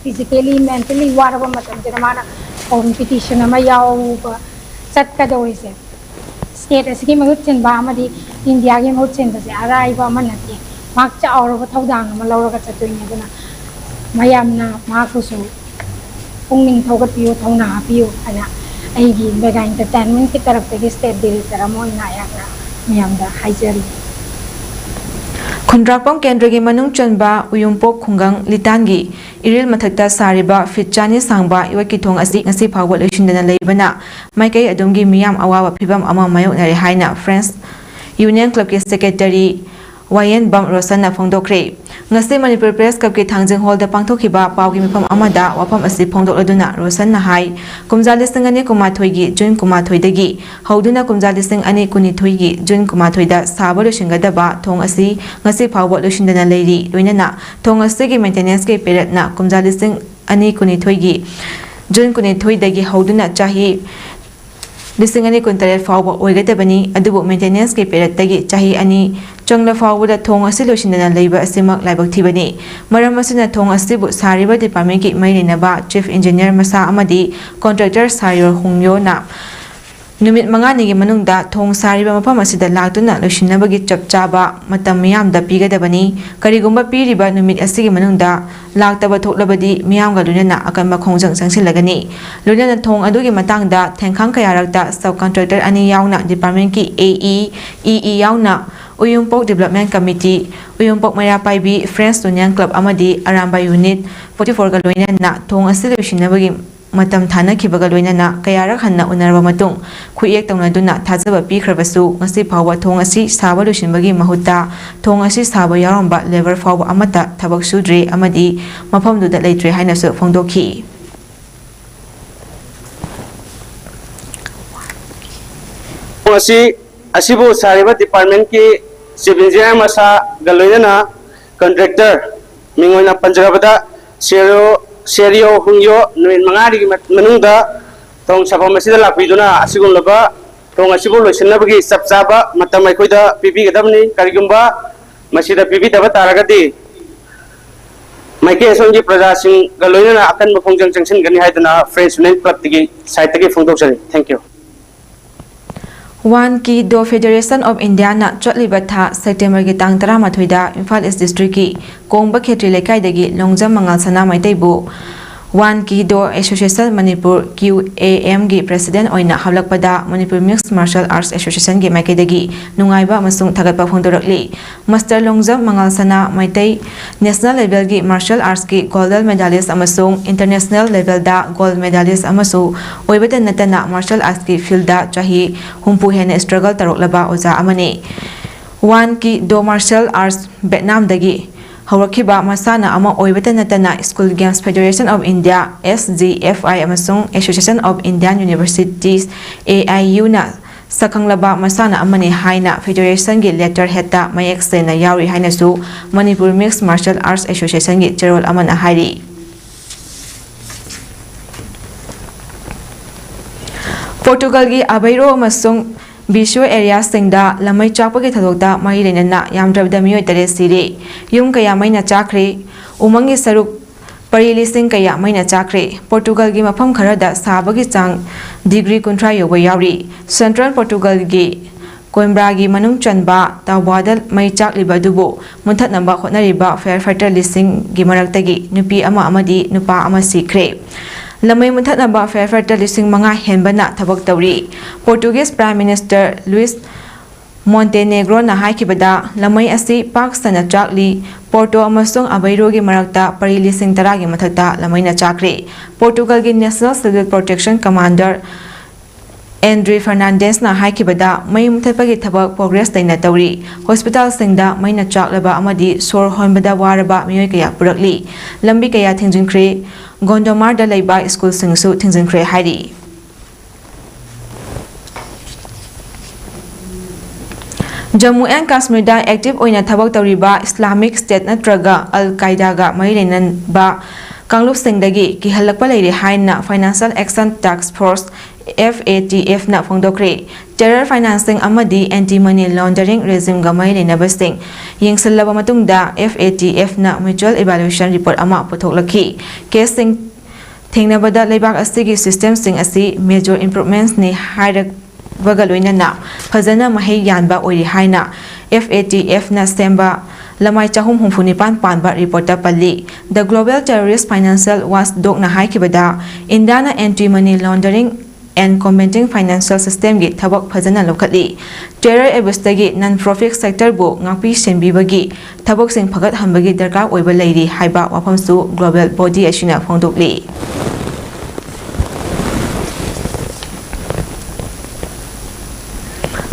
Physically, mentally ꯋꯥꯔꯕ ꯃꯇꯝꯁꯤꯗ ꯃꯥꯅ competition ꯑꯃ ꯌꯥꯎꯕ ꯆꯠꯀꯗꯧꯔꯤꯁꯦ, state ꯑꯁꯤꯒꯤ ꯃꯍꯨꯠ ꯁꯤꯟꯕ ꯑꯃꯗꯤ ꯏꯟꯗꯤꯌꯥꯒꯤ ꯃꯍꯨꯠ ꯁꯤꯟꯕꯁꯦ ꯑꯔꯥꯏꯕ ꯑꯃ ꯅꯠꯇꯦ꯫ ꯃꯍꯥꯛ ꯆꯥꯎꯔꯕ ꯊꯧꯗꯥꯡ ꯑꯃ ꯂꯧꯔꯒ ꯆꯠꯇꯣꯏꯅꯦ꯫ ꯑꯗꯨꯅ ꯃꯌꯥꯝꯅ ꯃꯍꯥꯛꯄꯨꯁꯨ ꯄꯨꯛꯅꯤꯡ ꯊꯧꯒꯠꯄꯤꯌꯨ, ꯊꯧꯅꯥ ꯍꯥꯞꯄꯤꯌꯨ ꯍꯥꯏꯅ ꯑꯩꯒꯤ Mega Entertainmentꯀꯤ ꯇꯔꯞꯇꯒꯤ state director ꯑꯃ ꯑꯣꯏꯅ ꯑꯩꯍꯥꯛꯅ ꯃꯌꯥꯝꯗ ꯍꯥꯏꯖꯔꯤ꯫ ꯈꯨꯟꯗ꯭ꯔꯥꯛꯄꯝ ꯀꯦꯟꯗ꯭ꯔꯒꯤ ꯃꯅꯨꯡ ꯆꯟꯕ ꯎꯌꯨꯝꯄꯣꯛ ꯈꯨꯡꯒꯪ ꯂꯤꯇꯥꯟꯒꯤ ꯏꯔꯤꯜ ꯃꯊꯛꯇ ꯁꯥꯔꯤꯕ feet ꯆꯥꯅꯤ ꯁꯥꯡꯕ ꯏꯋꯠꯀꯤ ꯊꯣꯡ ꯑꯁꯤ ꯉꯁꯤ ꯐꯥꯎꯕ ꯂꯣꯏꯁꯤꯟꯗꯅ ꯂꯩꯕꯅ ꯃꯥꯏꯀꯩ ꯑꯗꯨꯝꯒꯤ ꯃꯤꯌꯥꯝ ꯑꯋꯥꯕ ꯐꯤꯚꯝ ꯑꯃ ꯃꯥꯌꯣꯛꯅꯔꯦ ꯍꯥꯏꯅ Friends Union Clubꯀꯤ secretary ꯋꯥꯌꯦꯟꯕꯝ ꯔꯣꯁꯟꯅ ꯐꯣꯡꯗꯣꯛꯈ꯭ꯔꯦ꯫ ꯉꯁꯤ ꯃꯅꯤꯄꯨꯔ Press Clubꯀꯤ ꯊꯥꯡꯖꯤꯡ hallꯗ ꯄꯥꯡꯊꯣꯛꯈꯤꯕ ꯄꯥꯎꯒꯤ ꯃꯤꯐꯝ ꯑꯃꯗ ꯋꯥꯐꯝ ꯑꯁꯤ ꯐꯣꯡꯗꯣꯛꯂꯗꯨꯅ ꯔꯣꯁꯟꯅ ꯍꯥꯏ, ꯀꯨꯝꯖꯥ ꯂꯤꯁꯤꯡ ꯑꯅꯤ ꯀꯨꯟꯃꯥꯊꯣꯏꯒꯤ ꯖꯨꯟ ꯀꯨꯟꯃꯥꯊꯣꯏꯗꯒꯤ ꯍꯧꯗꯨꯅ ꯀꯨꯝꯖꯥ ꯂꯤꯁꯤꯡ ꯑꯅꯤ ꯀꯨꯟꯅꯤꯊꯣꯏꯒꯤ ꯖꯨꯟ ꯀꯨꯟꯃꯥꯊꯣꯏꯗ ꯁꯥꯕ ꯂꯣꯏꯁꯤꯟꯒꯗꯕ ꯊꯣꯡ ꯑꯁꯤ ꯉꯁꯤ ꯐꯥꯎꯕ ꯂꯣꯏꯁꯤꯟꯗꯅ ꯂꯩꯔꯤ꯫ ꯂꯣꯏꯅꯅ ꯊꯣꯡ ꯑꯁꯤꯒꯤ maintenanceꯀꯤ ꯄꯦꯔꯠꯅ ꯀꯨꯝꯖꯥ ꯂꯤꯁꯤꯡ ꯑꯅꯤ ꯀꯨꯟꯅꯤꯊꯣꯏꯒꯤ ꯖꯨꯟ ꯀꯨꯟꯅꯤꯊꯣꯏꯗꯒꯤ ꯍꯧꯗꯨꯅ ꯆꯍꯤ ꯂꯤꯁꯤꯡ ꯑꯅꯤ ꯀꯨꯟꯇꯔꯦꯠ ꯐꯥꯎꯕ ꯑꯣꯏꯒꯗꯕꯅꯤ꯫ ꯑꯗꯨꯕꯨ maintenanceꯀꯤ ꯄꯦꯔꯠꯇꯒꯤ ꯆꯍꯤ ꯑꯅꯤ ꯆꯪꯂ ꯐꯥꯎꯕꯗ ꯊꯣꯡ ꯑꯁꯤ ꯂꯣꯏꯁꯤꯟꯗꯅ ꯂꯩꯕ ꯑꯁꯤꯃꯛ ꯂꯥꯏꯕꯛ ꯊꯤꯕꯅꯤ꯫ ꯃꯔꯝ ꯑꯁꯤꯅ ꯊꯣꯡ ꯑꯁꯤꯕꯨ ꯁꯥꯔꯤꯕ departmentꯀꯤ ꯃꯔꯤ ꯂꯩꯅꯕ chief engineer ꯃꯁꯥ ꯑꯃꯗꯤ contractor ꯁꯥꯌꯣ ꯍꯨꯡꯌꯣꯅ ꯅꯨꯃꯤꯠ ꯃꯉꯥꯅꯤꯒꯤ ꯃꯅꯨꯡꯗ ꯊꯣꯡ ꯁꯥꯔꯤꯕ ꯃꯐꯝ ꯑꯁꯤꯗ ꯂꯥꯛꯇꯨꯅ ꯂꯣꯏꯁꯤꯟꯅꯕꯒꯤ ꯆꯞ ꯆꯥꯕ ꯃꯇꯝ ꯃꯤꯌꯥꯝꯗ ꯄꯤꯒꯗꯕꯅꯤ꯫ ꯀꯔꯤꯒꯨꯝꯕ ꯄꯤꯔꯤꯕ ꯅꯨꯃꯤꯠ ꯑꯁꯤꯒꯤ ꯃꯅꯨꯡꯗ ꯂꯥꯛꯇꯕ ꯊꯣꯛꯂꯕꯗꯤ ꯃꯤꯌꯥꯝꯒ ꯂꯣꯏꯅꯅ ꯑꯀꯟꯕ ꯈꯣꯡꯖꯪ ꯆꯪꯁꯤꯜꯂꯒꯅꯤ꯫ ꯂꯣꯏꯅꯅ ꯊꯣꯡ ꯑꯗꯨꯒꯤ ꯃꯇꯥꯡꯗ ꯊꯦꯡꯈꯥꯡ ꯀꯌꯥꯔꯛꯇ sub contractor ꯑꯅꯤ ꯌꯥꯎꯅ department ꯀꯤ A E, E E ꯌꯥꯎꯅ ꯎꯌꯨꯝꯄꯣꯛ Development Committee, ꯎꯌꯨꯝꯄꯣꯛ ꯃꯩꯔꯥ ꯄꯥꯏꯕꯤ Friends Union Club ꯑꯃꯗꯤ ꯑꯔꯥꯝꯕꯥꯏ Unit forty four ꯒ ꯂꯣꯏꯅꯅ ꯊꯣꯡ ꯑꯁꯤ ꯂꯣꯏꯁꯤꯟꯅꯕꯒꯤ ꯃꯇꯝ ꯊꯥꯅꯈꯤꯕꯒ ꯂꯣꯏꯅꯅ ꯀꯌꯥꯔꯛ ꯍꯟꯅ ꯎꯅꯔꯕ ꯃꯇꯨꯡ ꯈꯨꯠꯌꯦꯛ ꯇꯧꯅꯗꯨꯅ ꯊꯥꯖꯕ ꯄꯤꯈ꯭ꯔꯕꯁꯨ, ꯉꯁꯤ ꯐꯥꯎꯕ ꯊꯣꯡ ꯑꯁꯤ ꯁꯥꯕ ꯂꯣꯏꯁꯤꯟꯕꯒꯤ ꯃꯍꯨꯠꯇ ꯊꯣꯡ ꯑꯁꯤ ꯁꯥꯕ ꯌꯥꯎꯔꯝꯕ labour ꯐꯥꯎꯕ ꯑꯃꯠꯇ ꯊꯕꯛ ꯁꯨꯗ꯭ꯔꯤ ꯑꯃꯗꯤ ꯃꯐꯝꯗꯨꯗ ꯂꯩꯇ꯭ꯔꯦ ꯍꯥꯏꯅꯁꯨ ꯐꯣꯡꯗꯣꯛꯈꯤ꯫ ꯊꯣꯡ ꯑꯁꯤ, ꯑꯁꯤꯕꯨ ꯁꯥꯔꯤꯕ department ꯀꯤ chief engineer ꯃꯁꯥꯒ ꯂꯣꯏꯅꯅ contractor, ꯃꯤꯡ ꯑꯣꯏꯅ ꯄꯟꯖꯔꯕꯗ ꯁꯦꯔꯤꯑꯣ, ꯁꯦꯔꯤꯑꯣ ꯍꯨꯡꯌꯣ, ꯅꯨꯃꯤꯠ ꯃꯉꯥꯅꯤꯒꯤ ꯃꯅꯨꯡꯗ ꯊꯣꯡ ꯁꯥꯐꯝ ꯑꯁꯤꯗ ꯂꯥꯛꯄꯤꯗꯨꯅ ꯑꯁꯤꯒꯨꯝꯂꯕ ꯊꯣꯡ ꯑꯁꯤꯕꯨ ꯂꯣꯏꯁꯤꯟꯅꯕꯒꯤ ꯆꯞ ꯆꯥꯕ ꯃꯇꯝ ꯑꯩꯈꯣꯏꯗ ꯄꯤꯕꯤꯒꯗꯕꯅꯤ꯫ ꯀꯔꯤꯒꯨꯝꯕ ꯃꯁꯤꯗ ꯄꯤꯕꯤꯗꯕ ꯇꯥꯔꯒꯗꯤ ꯃꯥꯏꯀꯩ ꯑꯁꯣꯝꯒꯤ ꯄ꯭ꯔꯖꯥꯁꯤꯡꯒ ꯂꯣꯏꯅꯅ ꯑꯀꯟꯕ ꯈꯣꯡꯖꯪ ꯆꯪꯁꯤꯟꯒꯅꯤ ꯍꯥꯏꯗꯨꯅ Friends Union Club ꯇꯒꯤ side ꯇꯒꯤ ꯐꯣꯡꯗꯣꯛꯆꯔꯤ꯫ Thank you꯫ Won Ki Do Federation of India ꯅ ꯆꯠꯂꯤꯕ ꯊꯥ September ꯒꯤ ꯇꯥꯡ ꯇꯔꯥꯃꯥꯊꯣꯏꯗ ꯏꯝꯐꯥꯜ East District ꯀꯤ ꯀꯣꯡꯕ ꯈꯦꯇ꯭ꯔꯤ ꯂꯩꯀꯥꯏꯗꯒꯤ ꯂꯣꯡꯖꯝ ꯃꯉꯥꯜ ꯁꯅꯥ ꯃꯩꯇꯩꯕꯨ Won Ki Do Association Manipur, Q A M ꯒꯤ president ꯑꯣꯏꯅ ꯍꯥꯞꯂꯛꯄꯗ Manipur Mixed Martial Arts Association ꯒꯤ ꯃꯥꯏꯀꯩꯗꯒꯤ ꯅꯨꯡꯉꯥꯏꯕ ꯑꯃꯁꯨꯡ ꯊꯥꯒꯠꯄ ꯐꯣꯡꯗꯣꯔꯛꯂꯤ꯫ Master ꯂꯣꯡꯖꯝ ꯃꯉꯥꯜ ꯁꯅꯥ ꯃꯩꯇꯩ national level ꯒꯤ martial arts ꯀꯤ gold medalist ꯑꯃꯁꯨꯡ international level ꯗ gold medalist ꯑꯃꯁꯨ ꯑꯣꯏꯕꯇ ꯅꯠꯇꯅ martial arts ꯀꯤ field ꯗ ꯆꯍꯤ ꯍꯨꯝꯐꯨ ꯍꯦꯟꯅ struggle ꯇꯧꯔꯛꯂꯕ ꯑꯣꯖꯥ ꯑꯃꯅꯤ꯫ Won Ki Do martial arts Vietnam ꯗꯒꯤ ꯍꯧꯔꯛꯈꯤꯕ ꯃꯁꯥꯟꯅ ꯑꯃ ꯑꯣꯏꯕꯇ ꯅꯠꯇꯅ School Games Federation of India, S G F I, ꯑꯃꯁꯨꯡ Association of Indian Universities, A I U, ꯅ ꯁꯛꯈꯪꯂꯕ ꯃꯁꯥꯟꯅ ꯑꯃꯅꯤ ꯍꯥꯏꯅ federation ꯒꯤ letterhead ꯇ ꯃꯌꯦꯛ ꯁꯦꯡꯅ ꯌꯥꯎꯔꯤ ꯍꯥꯏꯅꯁꯨ Manipur Mixed Martial Arts Association ꯒꯤ ꯆꯦꯔꯣꯜ ꯑꯃꯅ ꯍꯥꯏꯔꯤ꯫ ꯄꯣꯔꯇꯨꯒꯜꯒꯤ ꯑꯕꯩꯔꯣ ꯑꯃꯁꯨꯡ ꯕꯤꯁꯨ area ꯁꯤꯡꯗ ꯂꯝꯃꯩ ꯆꯥꯛꯄꯒꯤ ꯊꯧꯗꯣꯛꯇ ꯃꯔꯤ ꯂꯩꯅꯅ ꯌꯥꯝꯗ꯭ꯔꯕꯗ ꯃꯤꯑꯣꯏ ꯇꯔꯦꯠ ꯁꯤꯔꯦ꯫ ꯌꯨꯝ ꯀꯌꯥ ꯃꯩꯅ ꯆꯥꯛꯈ꯭ꯔꯦ꯫ ꯎꯃꯪꯒꯤ ꯁꯔꯨꯛ ꯄꯔꯤ ꯂꯤꯁꯤꯡ ꯀꯌꯥ ꯃꯩꯅ ꯆꯥꯛꯈ꯭ꯔꯦ꯫ ꯄꯣꯔꯇꯨꯒꯜꯒꯤ ꯃꯐꯝ ꯈꯔꯗ ꯁꯥꯕꯒꯤ ꯆꯥꯡ ꯗꯤꯒ꯭ꯔꯤ ꯀꯨꯟꯊ꯭ꯔꯥ ꯌꯧꯕ ꯌꯥꯎꯔꯤ꯫ ꯁꯦꯟꯇ꯭ꯔꯦꯜ ꯄꯣꯔꯇꯨꯒꯜꯒꯤ ꯀꯣꯏꯝꯕ꯭ꯔꯥꯒꯤ ꯃꯅꯨꯡ ꯆꯟꯕ ꯇꯥꯎꯕꯥꯗ ꯃꯩ ꯆꯥꯛꯂꯤꯕ ꯑꯗꯨꯕꯨ ꯃꯨꯊꯠꯅꯕ ꯍꯣꯠꯅꯔꯤꯕ ꯐꯥꯌꯔ ꯐꯥꯏꯇꯔ ꯂꯤꯁꯤꯡꯒꯤ ꯃꯔꯛꯇꯒꯤ ꯅꯨꯄꯤ ꯑꯃ ꯑꯃꯗꯤ ꯅꯨꯄꯥ ꯑꯃ ꯁꯤꯈ꯭ꯔꯦ꯫ ꯂꯃꯩ ꯃꯨꯊꯠꯅꯕ ꯐꯥꯌꯔ ꯐꯥꯏꯇꯔ ꯂꯤꯁꯤꯡ ꯃꯉꯥ ꯍꯦꯟꯕꯅ ꯊꯕꯛ ꯇꯧꯔꯤ꯫ ꯄꯣꯔꯇꯨꯒꯤꯁ ꯄ꯭ꯔꯥꯏꯝ ꯃꯤꯅꯤꯁꯇꯔ ꯂꯨꯏꯁ ꯃꯣꯟꯇꯦꯅꯦꯒ꯭ꯔꯣꯅ ꯍꯥꯏꯈꯤꯕꯗ, ꯂꯃꯩ ꯑꯁꯤ ꯄꯥꯛ ꯁꯟꯅ ꯆꯥꯛꯂꯤ꯫ ꯄꯣꯔꯇꯣ ꯑꯃꯁꯨꯡ ꯑꯕꯩꯔꯣꯒꯤ ꯃꯔꯛꯇ ꯄꯔꯤ ꯂꯤꯁꯤꯡ ꯇꯔꯥꯒꯤ ꯃꯊꯛꯇ ꯂꯃꯩꯅ ꯆꯥꯛꯈ꯭ꯔꯦ꯫ ꯄꯣꯔꯇꯨꯒꯜꯒꯤ ꯅꯦꯁꯅꯦꯜ ꯁꯤꯚꯤꯜ ꯄ꯭ꯔꯣꯇꯦꯛꯁꯟ ꯀꯃꯥꯟꯗꯔ ꯑꯦꯟꯗ꯭ꯔꯤ ꯐꯔꯅꯥꯟꯗꯦꯁꯅ ꯍꯥꯏꯈꯤꯕꯗ, ꯃꯩ ꯃꯨꯊꯠꯄꯒꯤ ꯊꯕꯛ ꯄ꯭ꯔꯣꯒ꯭ꯔꯦꯁ ꯂꯩꯅ ꯇꯧꯔꯤ꯫ ꯍꯣꯁꯄꯤꯇꯥꯜꯁꯤꯡꯗ ꯃꯩꯅ ꯆꯥꯛꯂꯕ ꯑꯃꯗꯤ ꯁꯣꯔ ꯍꯣꯟꯕꯗ ꯋꯥꯔꯕ ꯃꯤꯑꯣꯏ ꯀꯌꯥ ꯄꯨꯔꯛꯂꯤ꯫ ꯂꯝꯕꯤ ꯀꯌꯥ ꯊꯤꯡꯖꯤꯟꯈ꯭ꯔꯦ꯫ ꯒꯣꯟꯗꯣꯃꯥꯔꯗ ꯂꯩꯕ ꯁ꯭ꯀꯨꯜꯁꯤꯡꯁꯨ ꯊꯤꯡꯖꯤꯟꯈ꯭ꯔꯦ ꯍꯥꯏꯔꯤ꯫ ꯖꯝꯃꯨ ꯑꯦꯟ ꯀꯥꯁꯃꯤꯔꯗ ꯑꯦꯛꯇꯤꯚ ꯑꯣꯏꯅ ꯊꯕꯛ ꯇꯧꯔꯤꯕ ꯏꯁꯂꯥꯃꯤꯛ ꯁ꯭ꯇꯦꯠ ꯅꯠꯇ꯭ꯔꯒ ꯑꯜ ꯀꯥꯏꯗꯥꯒ ꯃꯔꯤ ꯂꯩꯅꯕ ꯀꯥꯡꯂꯨꯞꯁꯤꯡꯗꯒꯤ ꯀꯤꯍꯜꯂꯛꯄ ꯂꯩꯔꯦ ꯍꯥꯏꯅ financial action tax force, F A T F, ꯅ ꯐꯣꯡꯗꯣꯛꯈ꯭ꯔꯦ꯫ ꯇꯦꯔꯔ ꯐꯥꯏꯅꯥꯟꯁꯤꯡ ꯑꯃꯗꯤ ꯑꯦꯟꯇꯤ ꯃꯅꯤ ꯂꯣꯟꯗꯔꯤꯡ ꯔꯦꯖꯤꯝꯒ ꯃꯔꯤ ꯂꯩꯅꯕꯁꯤꯡ ꯌꯦꯡꯁꯤꯜꯂꯕ ꯃꯇꯨꯡꯗ, F A T F ꯅ mutual evaluation report ꯑꯃ ꯄꯨꯊꯣꯛꯂꯛꯈꯤ꯫ ꯀꯦꯁꯁꯤꯡ ꯊꯦꯡꯅꯕꯗ ꯂꯩꯕꯥꯛ ꯑꯁꯤꯒꯤ ꯁꯤꯁꯇꯦꯝꯁꯤꯡ ꯑꯁꯤ major improvements ꯅꯤ ꯍꯥꯏꯔꯛꯄꯒ ꯂꯣꯏꯅꯅ ꯐꯖꯅ ꯃꯍꯩ ꯌꯥꯟꯕ ꯑꯣꯏꯔꯤ ꯍꯥꯏꯅ F A T F ꯅ ꯁꯦꯝꯕ ꯂꯃꯥꯏ ꯆꯍꯨꯝ ꯍꯨꯝꯐꯨ ꯅꯤꯄꯥꯟ ꯄꯥꯟꯕ ꯔꯤꯄꯣꯔꯠꯇ ꯄꯜꯂꯤ꯫ The Global Terrorist Financial Watchdog ꯅ ꯍꯥꯏꯈꯤꯕꯗ, ꯏꯟꯗꯤꯌꯥꯅ anti money laundering and combating financial system ꯒꯤ ꯊꯕꯛ ꯐꯖꯅ ꯂꯧꯈꯠꯂꯤ꯫ ꯇꯦꯔꯔ ꯑꯦꯕꯨꯁꯇꯒꯤ non profit sector ꯕꯨ ꯉꯥꯛꯄꯤ ꯁꯦꯟꯕꯤꯕꯒꯤ ꯊꯕꯛꯁꯤꯡ ꯐꯒꯠꯍꯟꯕꯒꯤ ꯗꯔꯀꯥꯔ ꯑꯣꯏꯕ ꯂꯩꯔꯤ ꯍꯥꯏꯕ ꯋꯥꯐꯝꯁꯨ global body ꯑꯁꯤꯅ ꯐꯣꯡꯗꯣꯛꯂꯤ꯫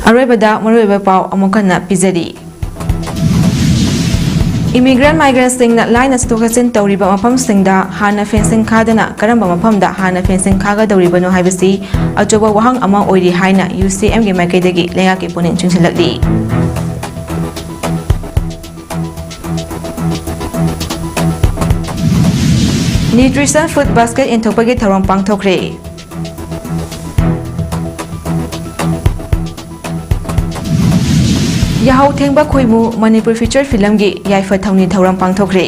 ꯑꯔꯣꯏꯕꯗ ꯃꯔꯨꯑꯣꯏꯕ ꯄꯥꯎ ꯑꯃꯨꯛ ꯍꯟꯅ ꯄꯤꯖꯔꯤ꯫ Immigrant migrant ꯁꯤꯡꯅ ꯂꯥꯏꯅ ꯆꯠꯊꯣꯛ ꯆꯠꯁꯤꯟ ꯇꯧꯔꯤꯕ ꯃꯐꯝꯁꯤꯡꯗ ꯍꯥꯟꯅ fencing ꯈꯥꯗꯅ ꯀꯔꯝꯕ ꯃꯐꯝꯗ ꯍꯥꯟꯅ fencing ꯈꯥꯒꯗꯧꯔꯤꯕꯅꯣ ꯍꯥꯏꯕꯁꯤ ꯑꯆꯧꯕ ꯋꯥꯍꯪ ꯑꯃ ꯑꯣꯏꯔꯤ ꯍꯥꯏꯅ U C M ꯒꯤ ꯃꯥꯏꯀꯩꯗꯒꯤ ꯂꯩꯉꯥꯛꯀꯤ ꯄꯨꯛꯅꯤꯡ ꯆꯤꯡꯁꯤꯜꯂꯛꯂꯤ꯫ Nutrition Food Basket ꯌꯦꯟꯊꯣꯛꯄꯒꯤ ꯊꯧꯔꯝ ꯄꯥꯡꯊꯣꯛꯈ꯭ꯔꯦ꯫ ꯌꯥꯍꯧ ꯊꯦꯡꯕ ꯈꯣꯏꯃꯨ ꯃꯅꯤꯄꯨꯔ feature film ꯒꯤ ꯌꯥꯏꯐ ꯊꯧꯅꯤ ꯊꯧꯔꯝ ꯄꯥꯡꯊꯣꯛꯈ꯭ꯔꯦ꯫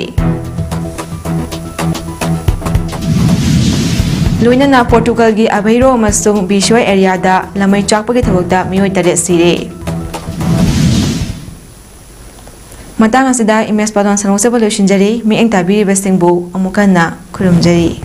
ꯂꯣꯏꯅꯅ ꯄꯣꯔꯇꯨꯒꯜꯒꯤ ꯑꯚꯩꯔꯣ ꯑꯃꯁꯨꯡ ꯕꯤꯁꯣꯏ ꯑꯦꯔꯤꯌꯥꯗ ꯂꯃꯩ ꯆꯥꯛꯄꯒꯤ ꯊꯕꯛꯇ ꯃꯤꯑꯣꯏ ꯇꯔꯦꯠ ꯁꯤꯔꯦ꯫ ꯃꯇꯥꯡ ꯑꯁꯤꯗ ꯏꯃꯦꯖ ꯄꯥꯗꯣꯟ ꯁꯟꯗꯣꯛꯆꯕ ꯂꯣꯏꯁꯤꯟꯖꯔꯤ꯫ ꯃꯤꯠꯌꯦꯡ ꯇꯥꯕꯤꯔꯤꯕꯁꯤꯡꯕꯨ ꯑꯃꯨꯛ ꯍꯟꯅ ꯈꯨꯔꯨꯝꯖꯔꯤ꯫